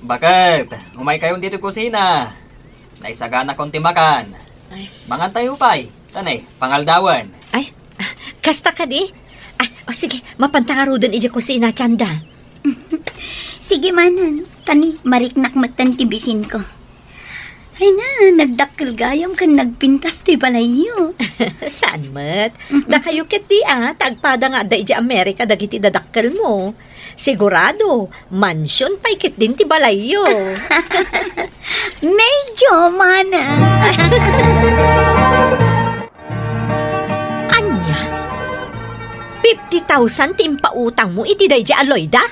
Baket, umaykayon ditoy kusina. Naisaganakon ti makan. Ay. Mangantayo pay. Tanay, pangaldawan. Ay, ah, kasta kadi? Ah, o sige, mapanta ngaruden idiay kusina, Tianda. Sige, Manang. Tani, mariknak metten ti bisinko. Ay na, nagdakkel gayam ken nagpintas ti balayyo. Saan met? Dakayo ketdi, a, ta agpada nga adda idiay Amerika dagiti dadakkelmo. Sigurado, mansion pay ketdin ti balayyo. Medyo, Manang. Ania? Fifty thousand ti impautangmo iti daydiay a Loida?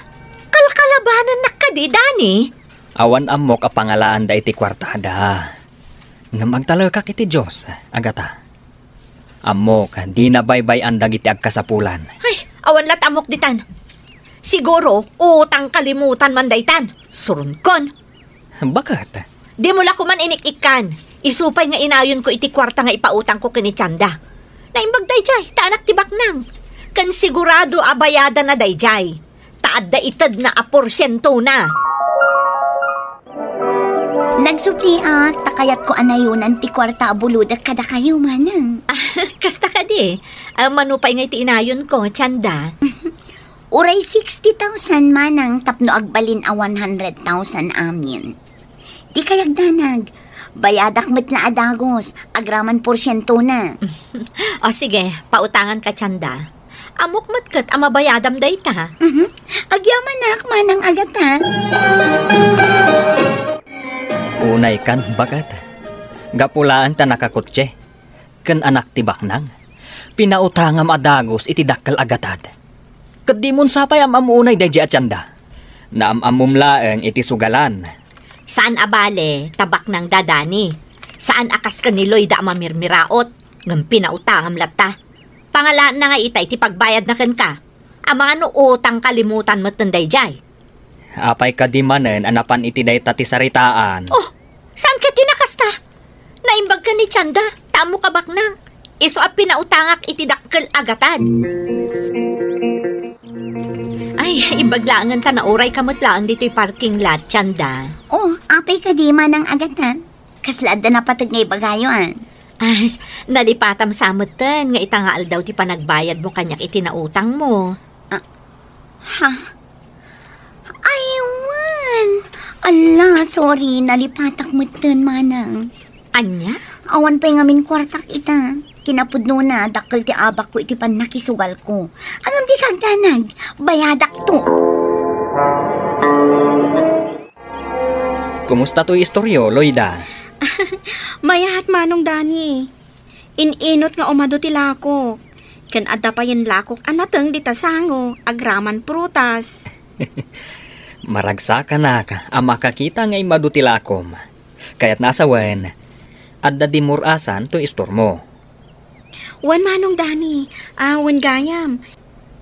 Kalkalabanannak kadi, Dani? Awan ammok a pangalaanda iti kuartada. Ngem agtalekak iti Dios, Agata. Ammok, dina baybay-an dagiti agkasapulan. Ay, awan la't ammok ditan. Siguro, utang kalimutan man daytan. Suronkon. Baket? Dimo la koman inik-ikkan. Isu pay nga inayonko iti kuarta nga ipautangko ken ni Tianda. Naimbag daydiay, ta anak ti baknang. Ken sigurado a bayadana daydiay. Ta adda itedna a porsientona. Nagsubliak, ta kayatko a nayonan ti kuarta a bulodek kadakayo, manang. Kasta kadi, a, mano pay nga iti inayonko, Tianda? Uray sixty thousand, manang, tapno agbalin a one hundred thousand amin. Di kayagdanag. Bayadak met la a dagus, agraman porsientona. O sige, pautanganka, Tianda. Ammok met ket a mabayadam dayta. Mhm. Agyamanak, manang Agata. Unaykan, baket. Gapu laeng ta nakakotse ken anak ti baknang, pinautangam a dagus iti dakkel a gatad. Ket dimon sapay am-ammo unay daydiay a Tianda. Naam-ammom laeng iti sugalan. Saan a bale ta baknangda, Dani. Saan a kas ken ni Loida a mamirmiraot, ngem pinautangam latta. Pangalaanna nga ita iti pagbayadna kenka. Amangan no utang kalimutan metten daydiay. Apay kadi manen a napan iti dayta ti saritaan? Oh, saan ket ti nakasta? Naimbag ken ni Tianda, ta ammok a baknang. Isu a pinautangak iti dakkel a gatad. Ay, imbag laengen ta naurayka met laeng ditoy parking lot, Tianda. Oh, apay kadi manang Agata? Kasla adda napateg nga ibagayo, a? As, nalipatam sa metten nga ita nga aldaw ti panagbayadmo kaniak iti nautangmo. Ah, ha? Ay, wen. Ala, sorry, nalipatak metten, manang. Ania? Awan pay ngamin kuartak ita. Kinapudnona, dakkel ti abakko iti pannakisugalko. Ngem dika agdanag, bayadakto. Kumusta toy istoryo, Loida? Mayat, Manong Dani. In-inut nga umadu ti lakok. Ken adda payen lakok a nateng dita sango, agraman prutas. Maragsakanak a makakita nga immadu ti lakom. Kayatna a sawen, adda dimur-asan toy istormo. Wen, Manong Dani, a, wen gayam.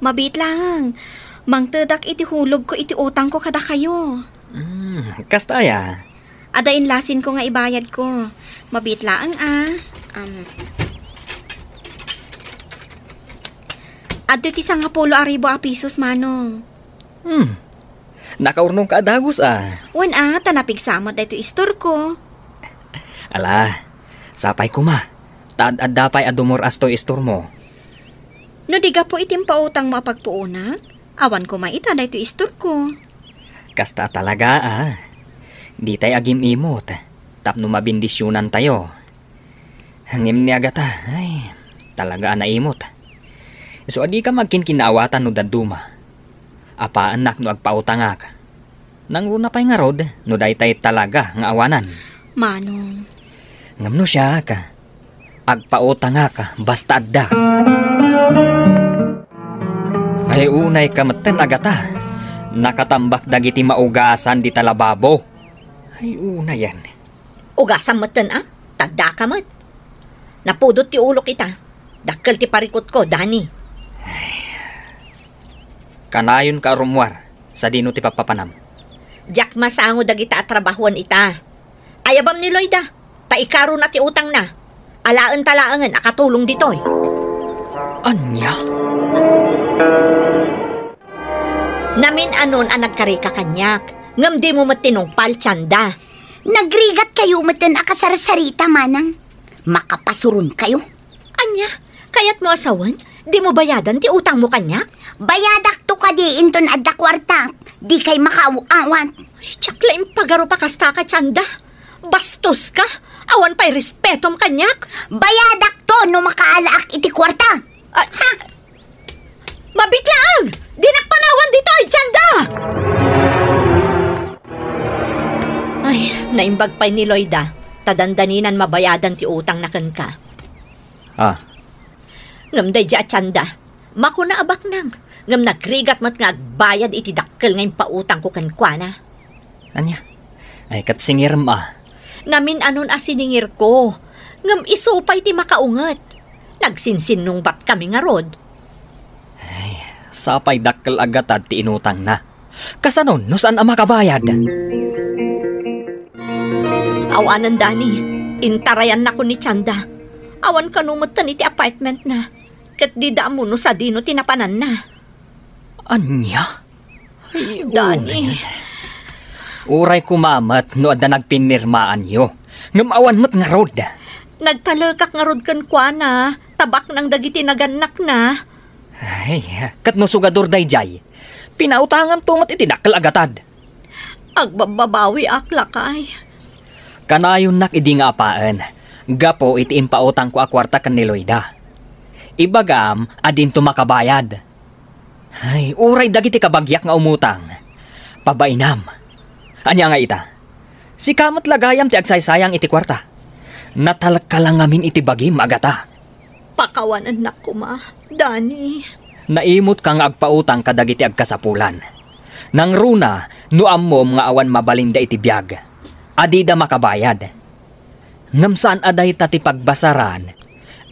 Mabiit laeng. Mangtedak iti hulogko iti utangko kadakayo. Hmm, kasta aya? Adda inlasinko nga ibayadko. Mabiit laeng, a. Am. Adtoy ti sangapulo a ribu a pisos, Manong. Hmm. Nakaurnongka a dagus, a. Wen, a, ta napigsa met daytoy istorko. Ala, sapay koma. Ta ad-adda pay a dumur-as toy istormo. No di gapu iti impautangmo a pagpuonak, awan koma ita daytoy istorko. Kasta talaga, a. Ditay agim-imot tapno mabendisionantayo. Ngem ni Agata, ay, talaga a naimot. Isu a dika agkinkinnaawatan no dadduma. Apaannak no agpautangak. Nangruna pay ngarud no daytay talaga nga awanan. Manong. Ngem no siak, agpautangak basta adda. Ay, unayka metten, Agata. Nakatambak dagiti maugasan dita lababo. Ay, unayen. Ugasam metten, a? Tadda ka met. Napudot ti ulok ita. Dakkel ti parikutko, Dani. Kanayonka a rummuar, sadino ti pappapanam? Diak masango dagita a trabahoan ita. Ayabam ni Loida, ta ikarona ti utangna. Alaenta laengen a katulong ditoy. Ania? Namin-anon a nagkarika kaniak, ngem dimo met tinungpal, Tianda. Nagrigatkayo metten a kasarsarita, manang. Makapasuronkayo. Ania? Kayatmo a sawen? Dimo bayadan ti utangmo kaniak? Bayadakto kadi inton adda kuartak. Dikay makaaw-awat. Ay, diak la impagarup a kastaka, Tianda. Bastoska. Awan pay respetom kaniak. Bayadakto no makaalaak iti kuarta. Ah, ha? Mabitlaang! Dinak panawan ditoy, Tianda! Ay, naimbag pay ni Loida, ta dandaninan mabayadan ti utangna kenka. Ah. Ngem daydiay a Tianda, makuna a baknang, ngem nagrigat met nga agbayad iti dakkel nga impautangko kenkuana. Ania? Ay, ket singirem a. Namin-anon a siningirko, ngem isu pay ti makaunget. Nagsinsinnungbat kami ngarud. Ay, sapay dakkel a gatad ti inutangna. Kasano no saan a makabayad? Awanen, Dani, intarayannakon ni Chanda. Awan kano metten iti apartmentna. Ket dida ammo no sadino ti napananna. Ania? Ay, Dani. Unayen. Uray koma met no adda nagpinirmaanyo. Ngem awan met ngarud. Nagtalekak ngarud kenkuana, ta baknang dagiti nagannakna. Ay, ket no sugador daydiay, pinautanganto met iti dakkel a gatad. Agbabbabawiak, lakay. Kanayonnak idi nga apaen, gapu iti impautangko a kuarta ken ni Loida. Ibagam a dinto makabayad. Ay, uray dagiti kabagiak nga umutang. Pabainam. Ania nga ita? Sika met la gayam ti agsaysayang iti kuarta. Natalka la ngamin iti bagim, agata. Pakawanennak koma, Dani. Naimutka nga agpautang kadagiti agkasapulan. Nangruna no ammom nga awan mabalinda iti biag, a dida makabayad. Ngem saan a dayta ti pagbasaran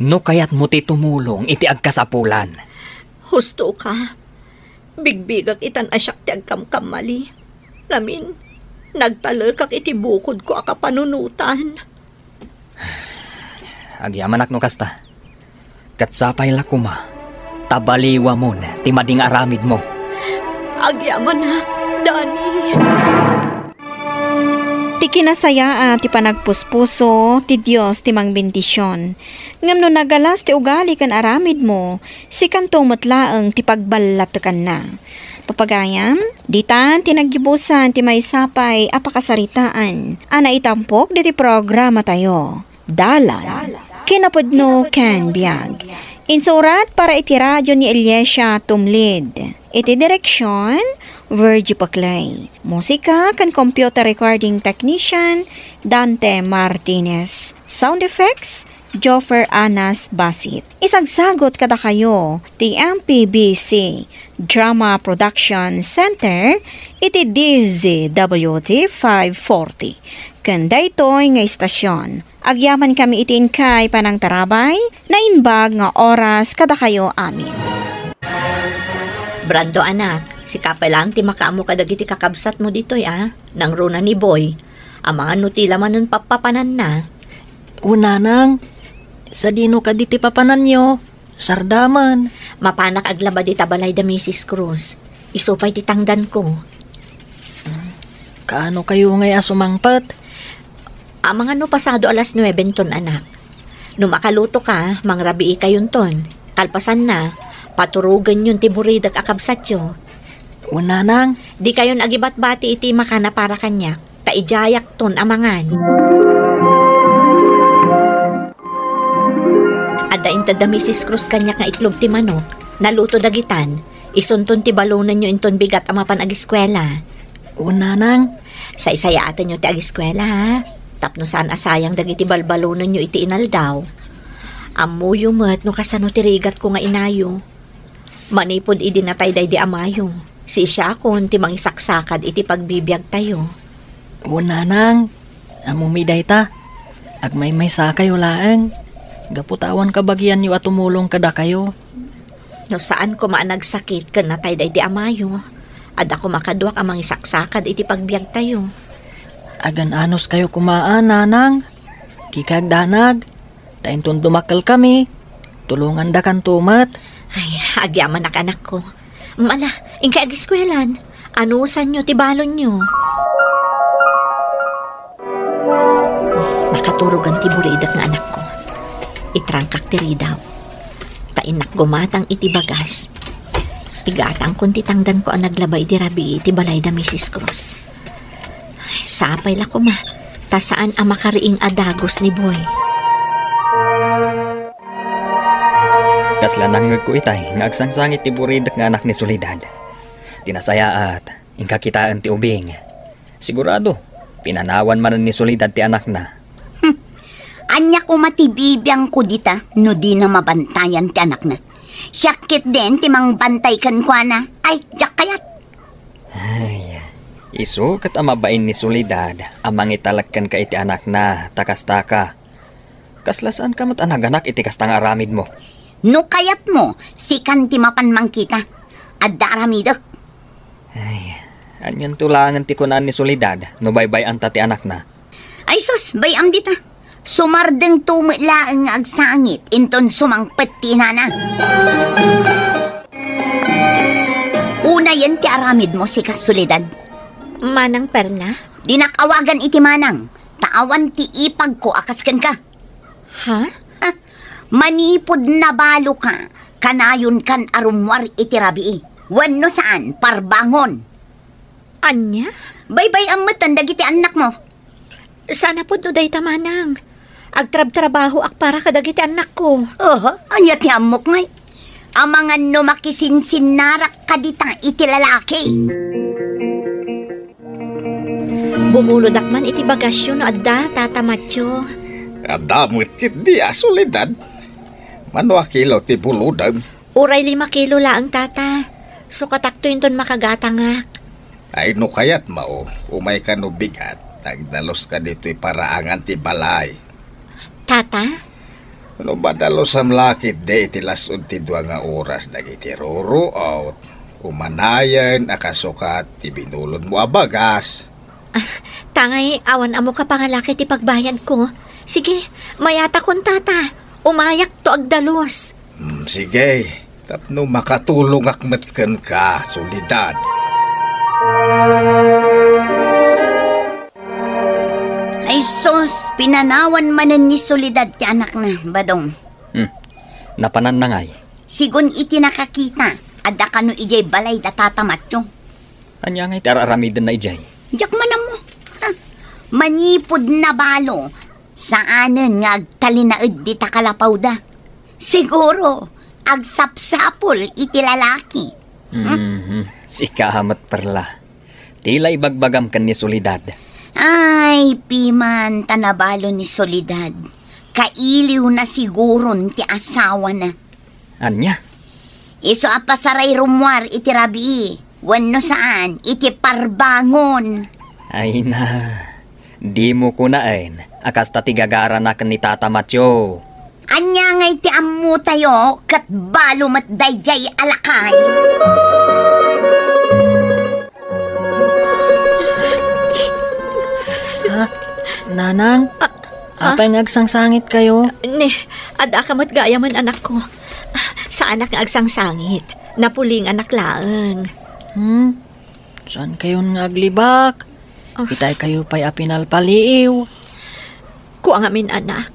no kayatmo ti tumulong iti agkasapulan. Husto ka. Bigbigak itan a siak ti agkamkamali. Ngamin, nagtalekak iti bukodko a kapanunotan. Agyamanak no kasta. Ket sapay la koma, ta baliwamon ti madi nga aramidmo. Agyamanak, Dani. Ti kinasayaat ti panagpuspuso, ti Dios ti mangbendision. Ngem no nagalas ti ugali ken aramidmo, sikanto met laeng ti pagballatekanna. Papagayam, ditan ti naggibusan ti maysa pay a pakasaritaan a naitampok diti programatayo. Dalan, kinapudno ken biag. Insurat para iti radio ni Eliasia Tumlid. Iti direksyon, Virgie Paclay. Musika ken computer recording technician, Dante Martinez. Sound effects, Joffer Anas Basit. Isagsagot kadakayo ti M P B C Drama Production Center iti D Z W T five forty. Ken daytoy nga istasyon, agyamankami iti inkay panangtarabay, naimbag nga oras kadakayo amin. Brando, anak, sika pay laeng ti makaammo kadagiti kakabsatmo ditoy, a? Nangruna ni Boy. Amangan no ti la manen pappapananna. O nanang, sadino kadi ti papananyo? Sardaman. Mapanak aglaba dita balay da Misis Cruz. Isu pay ti tangdanko. Kaano kayo ngay a sumangpet? Amangan no pasado alas nuebe ton, anak. No makaluto ka, mangrabii kayonton. Kalpasanna, paturogenyon ti buridek a kabsatyo. O nanang. Di kayon agibatbati iti makana para kaniak, ta idiayakton amangan. Adda inted da Misis Cruz kaniak nga itlog ti manok. Naluto dagitan. Isunton ti balonenyo inton bigat a mapan agiskuela. O nanang. Saysayaatenyo ti agiskuela, ha? Tapno saan a sayang dagiti balbalonenyo iti inaldaw. Ammoyo met no kasano ti rigatko nga inayo. Manipud idi natay daydi amayo, siisiakon ti mangisaksakad iti pagbibiagtayo. O nanang, ammomi dayta, agmaymaysakayo laeng, gapu ta awan kabagianyo a tumulong kadakayo. No saan koma a nagsakit ken natay daydi amayo, adda koma kaduak a mangisaksakad iti pagbiagtayo. Agan-anos kayo koma a, nanang. Kikagdanag, ta inton dumakkel kami, tulongandakanto met. Ay, agyamanak, anakko. Mala, inkay agiskuelan. Anusanyo ti balonyo. Nakaturogan ti buridek nga anakko. Itrangkak ti ridaw. Ta innak gumatang iti bagas. Igatangkon ti tangdanko a naglaba iti rabii iti balay da Misis Cruz. Ay, sapay la koma, ta saan a makariing a dagus ni Boy. Kasla nangngegko itay nga agsangsangit ti buridek nga anak ni Soledad. Ti nasayaat, inka kitaen ti ubing. Sigurado, pinanawan manen ni Soledad ti anakna. Hmm. Ania koma ti bibiangko dita no dina mabantayan ti anakna? Siak ketdin ti mangbantay kenkuana. Ay, diak kayat. Ay, Isu ket a mabain ni Soledad a mangitalek kenka iti anakna, ta kastaka. Kasla saanka met a naganak iti kasta nga aramidmo. No kayatmo, sikan ti mapan mangkita. Adda aramidek. Ay, anianto laengen ti kunaan ni Soledad no baybay-anta ti anakna? Ay sus, bay-am dita. Sumardengto met laeng nga agsangit inton sumangpet ti inana. Unayen ti aramidmo, sika, Soledad. Manang Perla? Dinak awagan iti manang, ta awan ti ipagko a kas kenka. Ha? Ha? Manipud nabaloka, kanayonkan a rummuar iti rabii. Wenno saan, parbangon. Ania? Baybay-am metten dagiti annakmo. Saan a pudno dayta, manang. Agtrabtrabahoak para kadagiti annakko. Oho, ania ti ammok ngay? Amangan no makisinsinnarak kadita iti lalaki. Bumulodak man iti bagasyo no adda, Tata Matyo. Adda met ketdi a Soledad. Mano a kilo ti bulodem? Uray lima kilo laeng, Tata. Sukatakto inton makagatangak. Ay, no kayatmo, umayka no bigat, agdaluska ditoy paraangan ti balay. Tata? No madalosam la ketdi iti las-ud ti dua nga oras dagiti ruruot, umanayen a kasukat ti binulodmo a bagas. Ah, tangay awan ammok a pangalaki ti pagbayadko. Sige, mayatakon, Tata. Umayakto agdalus. Hmm, sige. Tapno makatulongak met kenka, Soledad. Ay sus, pinanawan manen ni Soledad ti anakna, Badong. Hmm. Napananna ngay? Sigun iti nakakita, adda kano idiay balay da Tata Matyo. Ania ngay ti ar-aramidenna idiay? Diak man ammo. Ha? Manipud nabalo, saanen nga agtalinaed dita kalapawda. Siguro, agsapsapul iti lalaki. Mhm. Sika met, Perla. Ti la ibagbagam ken ni Soledad. Ay, piman ta nabalo ni Soledad. Kailiwna siguron ti asawana. Ania? Isu a pasaray rummuar iti rabii, wenno saan, iti parbangon. Ay na, dimo kunaen a kasta ti gagarana ken ni Tata Matyo. Ania ngay ti ammotayo ket balo met daydiay a lakay? Ha? Nanang? Ah, ah. Apay nga agsangsangitkayo? Ni, adda ka met gayamen, anakko. Saanak nga agsangsangit. Napulinganak laeng. Hmm? Saan kayon nga aglibak? Ah. Itay kayo pay a pinalpaliiw. Kua ngamin, anak.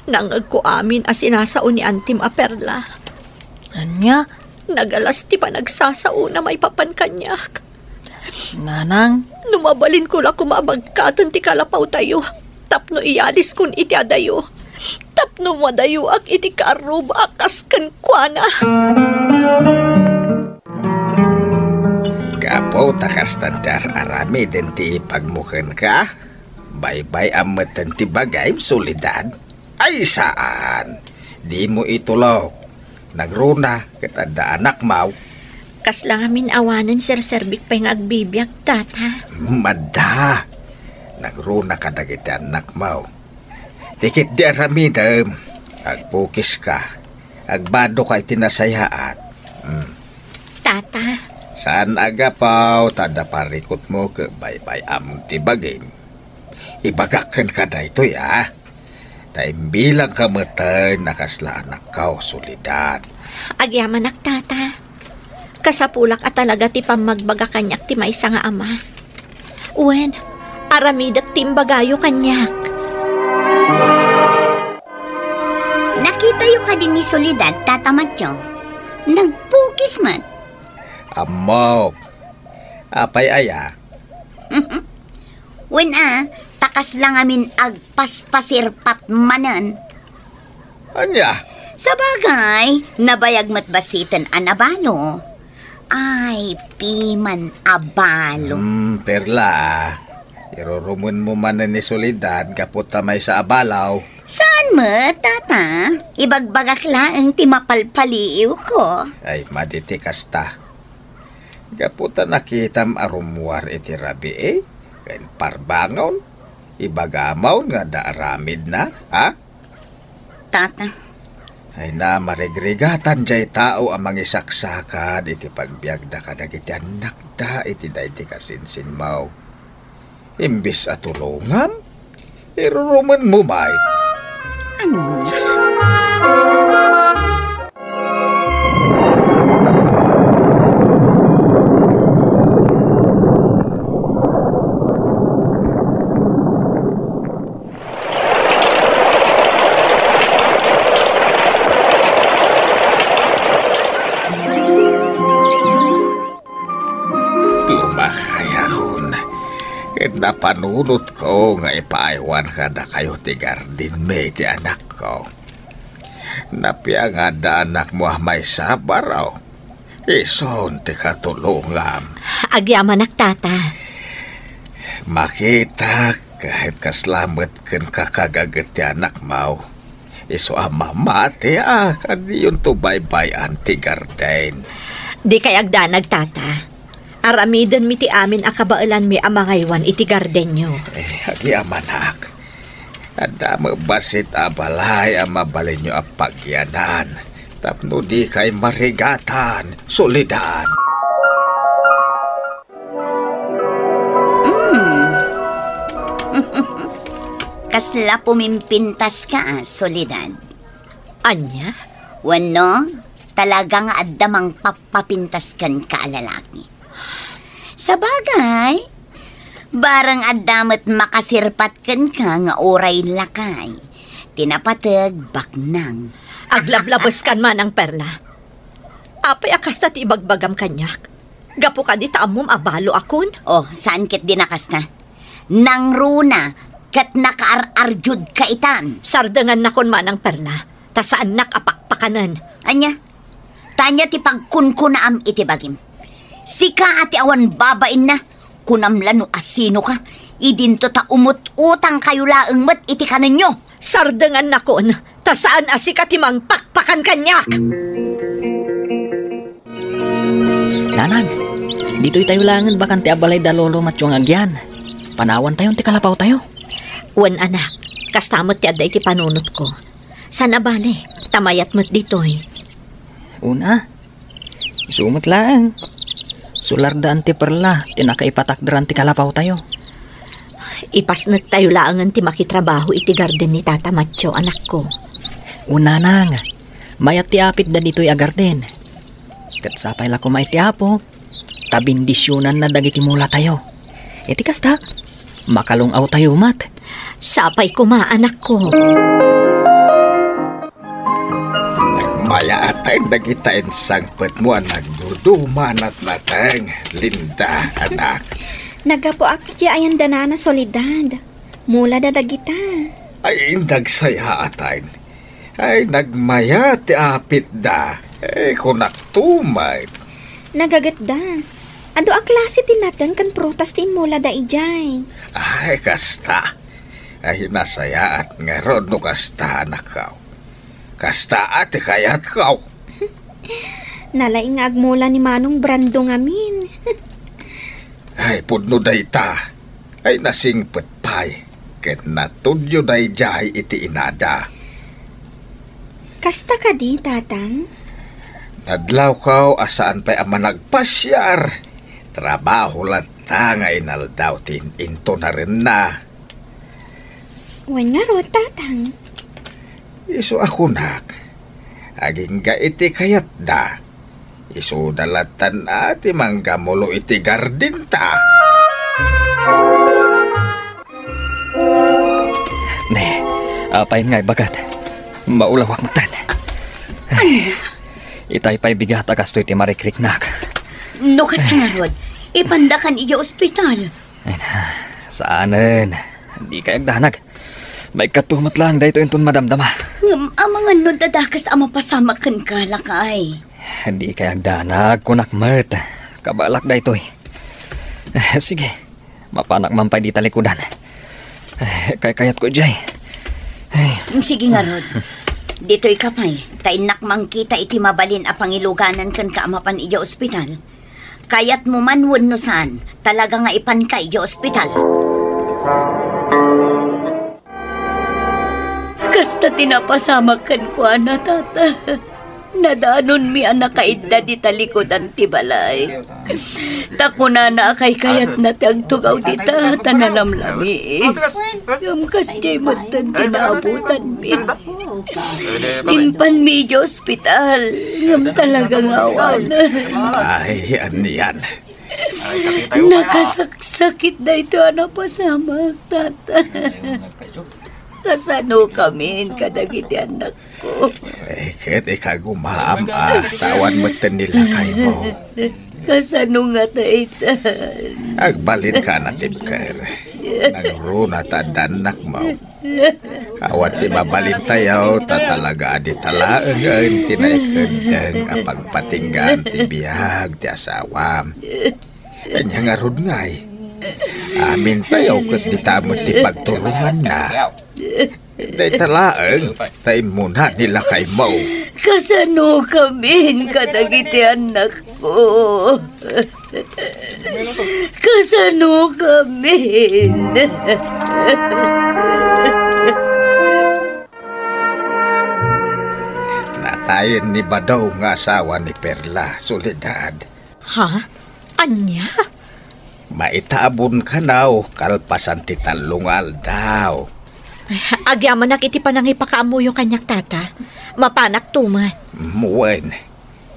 Nangngegko amin a sinasao ni antim a Perla. Ania? Nagalas ti panagsasaona maipapan kaniak. Nanang? No mabalinko la koma a bagkaten ti kalapawtayo tapno iyaliskon iti adayo, tapno madayoak iti kaarruba a kas kenkuana. Gapu ta kastan ti ar-aramiden ti ipagmo kenka, baybay-am metten ti bagim, Soledad. Ay, saan. Dimo itulok. Nagruna ket adda anakmaw. Kasla ngamin awanen serserbik pay nga agbibiag, Tata. Madda. Nagruna kadagiti annakmaw. Ti ketdi aramidem, agpukiska. Agbadoka iti nasayaat. Hmm. Tata. Saan a gapu ta adda parikutmo ket baybay-am ti bagim. Ibagak kenka daytoy, a. Ta imbilangka metten a kasla anakko, Soledad. Agyamanak, Tata. Kasapulak a talaga ti pammagbaga kaniak ti maysa nga ama. Wen, aramidek ti imbagayo kaniak. Nakitayo kadi ni Soledad, Tata Matyo? Nagpukis met. Ammok. Apay aya? Wen a, ta kasla ngamin agpaspasirpat manen. Ania? Sabagay, nabayag met bassiten a nabalo. Ay, piman a balo. Hmm, Perla, a. Irurumonmo manen ni Soledad gapu ta maysa a balo. Saan met, Tata? Ibagbagak laeng ti mapalpaliiwko. Ay, madi ti kasta. Gapu ta nakitam a rummuar iti rabii ken parbangon, ibagam nga adda aramidna, ha? Tata. Ay na, marigrigatan jay tao a mangisaksakad iti pagbiagda kadagiti annakda iti daydi kasinsinmo. Imbes a tulongam, irurumenmo met. Ania? Lumakayakon, ket napanunotko nga ipaaywan kadakayo ti gardenmi ti anakko. Napiangadda anakmo a maysa baro. Isun ti katulongam. Agyamanak, Tata. Makitak, ket kasla met ken kakaagget ti anakmo. Isu a mamati a kadiyonto baybay-an ti garden. Dikay agdanag, Tata. Aramidenmi ti amin a kabaelanmi a mangaywan iti gardenyo. Eh, agyamanak. Adda met bassit a balay a mabalinyo a pagyanan tapno dikay marigatan, Soledad. Mm. Kasla pumimpintaska, Soledad. Ania? Wenno, talaga nga adda mangpappapintas kenka a lalaki? Sabagay, bareng adda met makasirpat kenka nga uray lakay ti napateg baknang. Aglablabeskan, Manang Perla. Apay a kasta ti ibagbagam kaniak? Gapu kadi ta ammom a balo akon? Oh, saan ketdi a kasta? Nangruna ket nakaar-arjudka itan. Sardengannakon, Manang Perla, ta saannak a pakpakanen. Ania? Ania ti pagkunkunaam iti bagim? Sika a ti awan babainna, kunam la no asinoka, idinto ta umut-utangkayo laeng met iti kanenyo. Sardengannakon, ta saan a sika ti mangpakpakan kaniak. Nanang, ditoy tayo laengen bakante a balay da Lolo Matyo nga agyan. Panawantayon ti kalapawtayo. Wen, anak, kasta met ti adda iti panunotko. Saan a bale, ta mayat met ditoy. Una, isu met laeng. Sulardaan ti Perla ti nakaipatakderan ti kalapawtayo. Ipasnektayo laengen ti makitrabaho iti garden ni Tata Matyo, anakko. Wen, nanang, mayat ti apitda ditoy a garden. Ket sapay la koma iti Apo ta bendisionanna dagiti mulatayo. Iti kasta, makalung-awtayo met. Sapay koma, anakko. Nagmayaten dagita insangpetmo a nagduduma a natnateng, Linda, anak. Naggapuak iti ayan da Nana Soledad. Mulada dagita. Ay, indagsayaaten. Ay, nagmayat ti apitda. Eh, kunakto met. Nagagetda. Adu a klase ti nateng ken prutas ti immulada idiay? Ay, kasta. Ay, nasayaat ngarud no kasta, anakko. Kasta a ti kayatko. Nalaing nga agmula ni Manong Brando ngamin. Ay, pudno dayta. Ay, nasingpet pay. Ket natudyo daydiay iti inada. Kasta kadi, Tatang? Nadlawko a saan pay a managpasiar. Trabaho latta nga inaldaw ti in-, intunarenna. Wen ngarud, Tatang. Isu a kunak, agingga iti kayatda, isuda lattan a ti manggamulo iti gardenta. Ne, apay nga ibagat? Maulawak metten. Ania? Itay pay bigat a kastoy ti marikriknak. No kasta ngarud, ipandakan idiay ospital. Ay na, saanen. Dikay agdanag. Maikkato met laeng daytoy inton madamdama. Ngem amangan no dadakes a mapasamak kenka, lakay. Dikay agdanag, kunak met. Kabaelak daytoy. Eh, sige, mapanak man pay dita likudan. Eh, kaykayatko idiay. Ay. Sige ngarud. Ditoyka pay, ta innak mangkita iti mabalin a pangiluganan kenka a mapan idiay ospital. Kayatmo man wenno saan, talaga nga ipanka idiay ospital. Kasta ti napasamak kenkuana, Tata. Nadaanonmi a nakaidda dita likudan ti balay. Ta kunana a kaykayatna ti agtugaw dita ta nalamlamis. Ngem kasdiay metten ti naabutanmi. Impanmi idiay ospital, ngem talaga nga awanen. Ay, anian? Nakasaksakit daytoy a napasamak, Tata. Kasanokamin kadagiti annakko? Eh, ket ikagumaam a sawan metten ni lakaymo. Kasano nga daytan? Agbalinka a natibker. Nangruna ta adda annakmo. Awan ti mabalintayo, ta talaga a dita laengen ti naikeddeng a pagpatinggaan ti biag ti asawam. Ania ngarud ngay? Amintayo ket dita met ti pagturonganna. Dayta laeng, ta immuna ni lakaymo. Kasanokamin kadagiti annakko? Kasanokamin? Natayen ni Badong nga asawa ni Perla, Soledad. Ha? Ania? Maitabon kanaw kalpasan ti tallo nga aldaw. Agyamanak iti panangipakaammoyo kaniak, Tata. Mapanakto met. Mm, wen.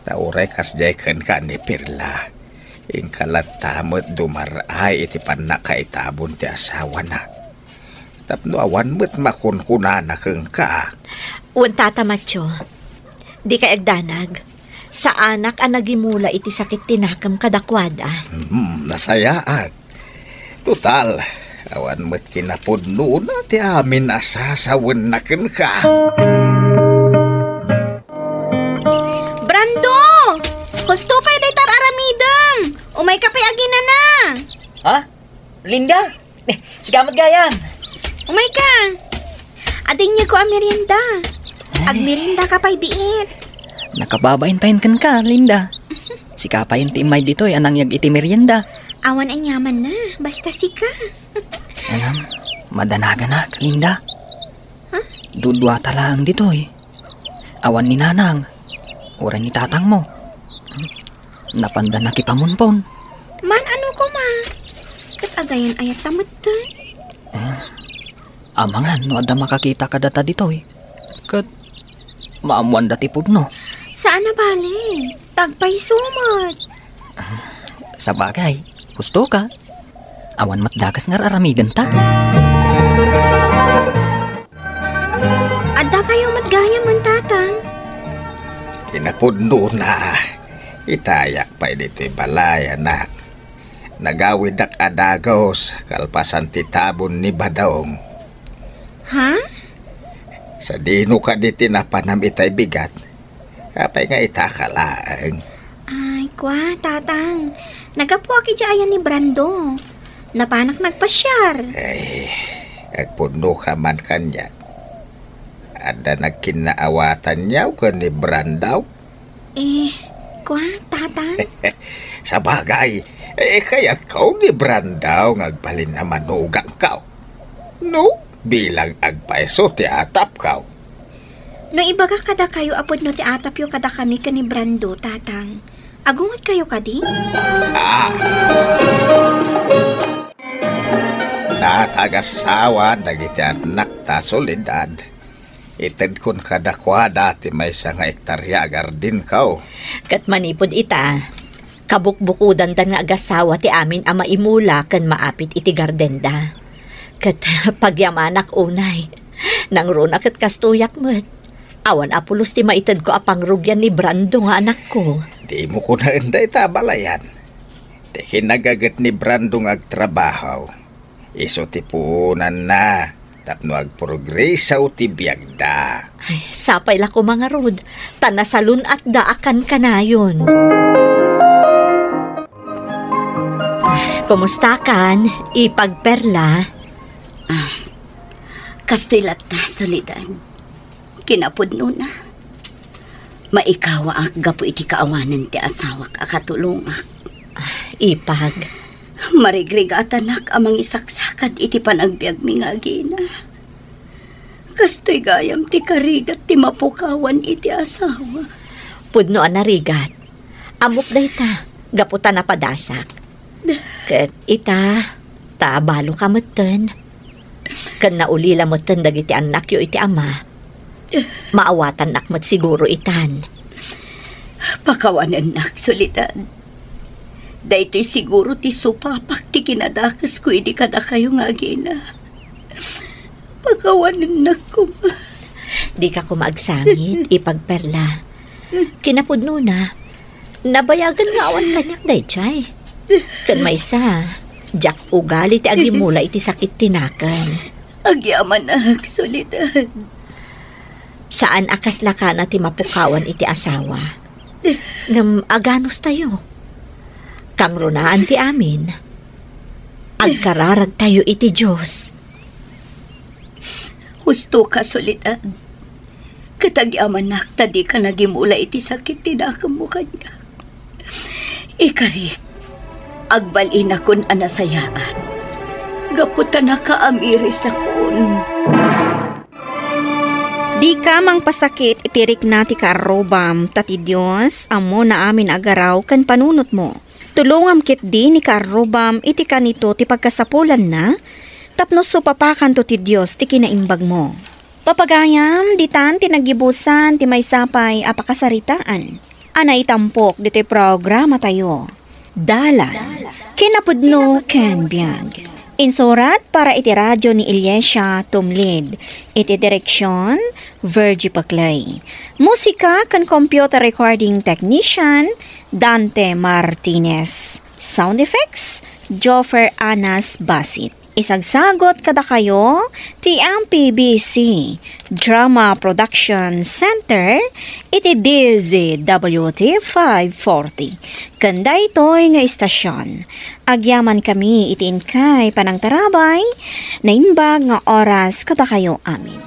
Ta uray kasdiay kenka ni Perla, inka latta met dumar-ay iti pannakaitabon ti asawana. Tapno awan met makunkunana kenka. Wen, Tata Matio, dikay agdanag. Saanak a nagimula iti sakit ti nakem kadakuada. Hmm, nasayaat. Total, awan met kinapudnona ti amin a sasawenna kenka. Brando! Husto pay dayta ar-aramidem! Umayka pay aginana! Ha? Linda? Sika met gayam. Umayka. Adda inyegko a merienda. Ay. Agmeriendaka pay biit. Nakababain payen kenka, Linda. Sika payen ti immay ditoy a nangyeg iti merienda. Awan aniamanna, basta sika. Ngem, madanaganak, Linda. Ha? Duduata laeng ditoy. Awan ni nanang, uray ni tatangmo. Napanda nakipamunpon. Maan, ano koma? Ket agayan-ayatta metten. Eh, amangan no adda makakita kadata ditoy. Ket maammoanda ti pudno. Saan a bale. Tagpayso met. Sabagay, husto ka. Awan met dakes nga ar-aramidenta. Addakayo met gayam, Tatang. Kinapudnona, itayak pay ditoy balay, anak. Nagawidak a dagus kalpasan ti tabon ni Badong. Ha? Sadino kadi ti napanam itay bigat? Apay nga itaka laeng? Ay, kua, Tatang. Naggapuak idiay ayan ni Brando. Napanak nagpasiar. Ay, agpudnoka man kaniak. Adda nagkinnaawatanyo ken ni Brando? Eh, kua, Tatang? Sabagay, eh, kayatko ni Brando nga agbalin a manugangko. No, bilang agpayso ti atapko. No ibagak kadakayo a pudno ti atapyo kadakami ken ni Brando, Tatang, agungotkayo kadi? Ah! Ta, tagasawa dagiti annakta, Soledad. Itedkon kadakuada ti maysa nga ektaria a gardenko. Ket manipud ita, kabukbukodandan nga agasawa ti amin a maimula ken maapit iti gardenda. Ket pagyamanak unay, nangruna ket kastoyak met. Awan a pulos ti maitedko a pangrugian ni Brando nga anakko. Dimo kunaen dayta a balayan. Ti kinagaget ni Brando nga agtrabaho, isu ti puonanna tapno agprogreso ti biagda. Ay, sapay la koma ngarud, ta nasalun-atda a kankanayon. Kumustakan, Ipag Perla? Ah, kastoy latta, Soledad. Kinapudnona, maikawaak gapu iti kaawanan ti asawak a katulongak. Ah, Ipag, marigrigatanak a mangisaksakad iti panagbiagmi nga agina. Kastoy gayam ti karigat ti mapukawan iti asawa. Pudno a narigat. Ammok dayta, gapu ta napadasak. Ket ita, ta balo ka metten. Ken naulila metten dagiti annakyo iti ama. Maawatannak met siguro itan. Pakawanennak, Soledad. Daytoy siguro ti supapak ti kinadakesko idi kadakayo nga agina. Pakawanennak koma. Dika koma agsangit, ipagperla. Kinapudnona, nabayagen nga awan kaniak daydiay. Ken maysa, diak ugali ti agimula iti sakit ti nakem. Agyamanak, Soledad. Saan a kasla kana ti mapukawan iti asawa. Ngem aganos tayo. Kangrunaan ti amin. Agkararag tayo iti Dios. Husto ka, Soledad. Ket agyamanak ta dika nagimula iti sakit ti nakemmo kaniak. Ikarik, agbalinakon a nasayaat. Gapu ta nakaamirisakon. Dika mangpasakit iti rikna ti kaarrubam, ta ti Dios ammona amin a garaw ken panunotmo. Tulongam ketdi ni kaarrubam iti kanito ti pagkasapulanna, tapno supapakanto ti Dios ti kinaimbagmo. Papagayam, ditan ti naggibusan ti maysa pay a pakasaritaan a naitampok ditoy programatayo. Dalan, kinapudno ken biag. Insurat para iti radio ni Iliesia Tumlid. Iti direksyon, Virgie Paclay. Musika ken computer recording technician, Dante Martinez. Sound effects, Joffer Anas Basit. Isagsagot kadakayo ti M P B C Drama Production Center iti D Z W T five forty. Ken daytoy nga istasyon, agyamankami iti inkay panangtarabay, naimbag nga oras kadakayo amin.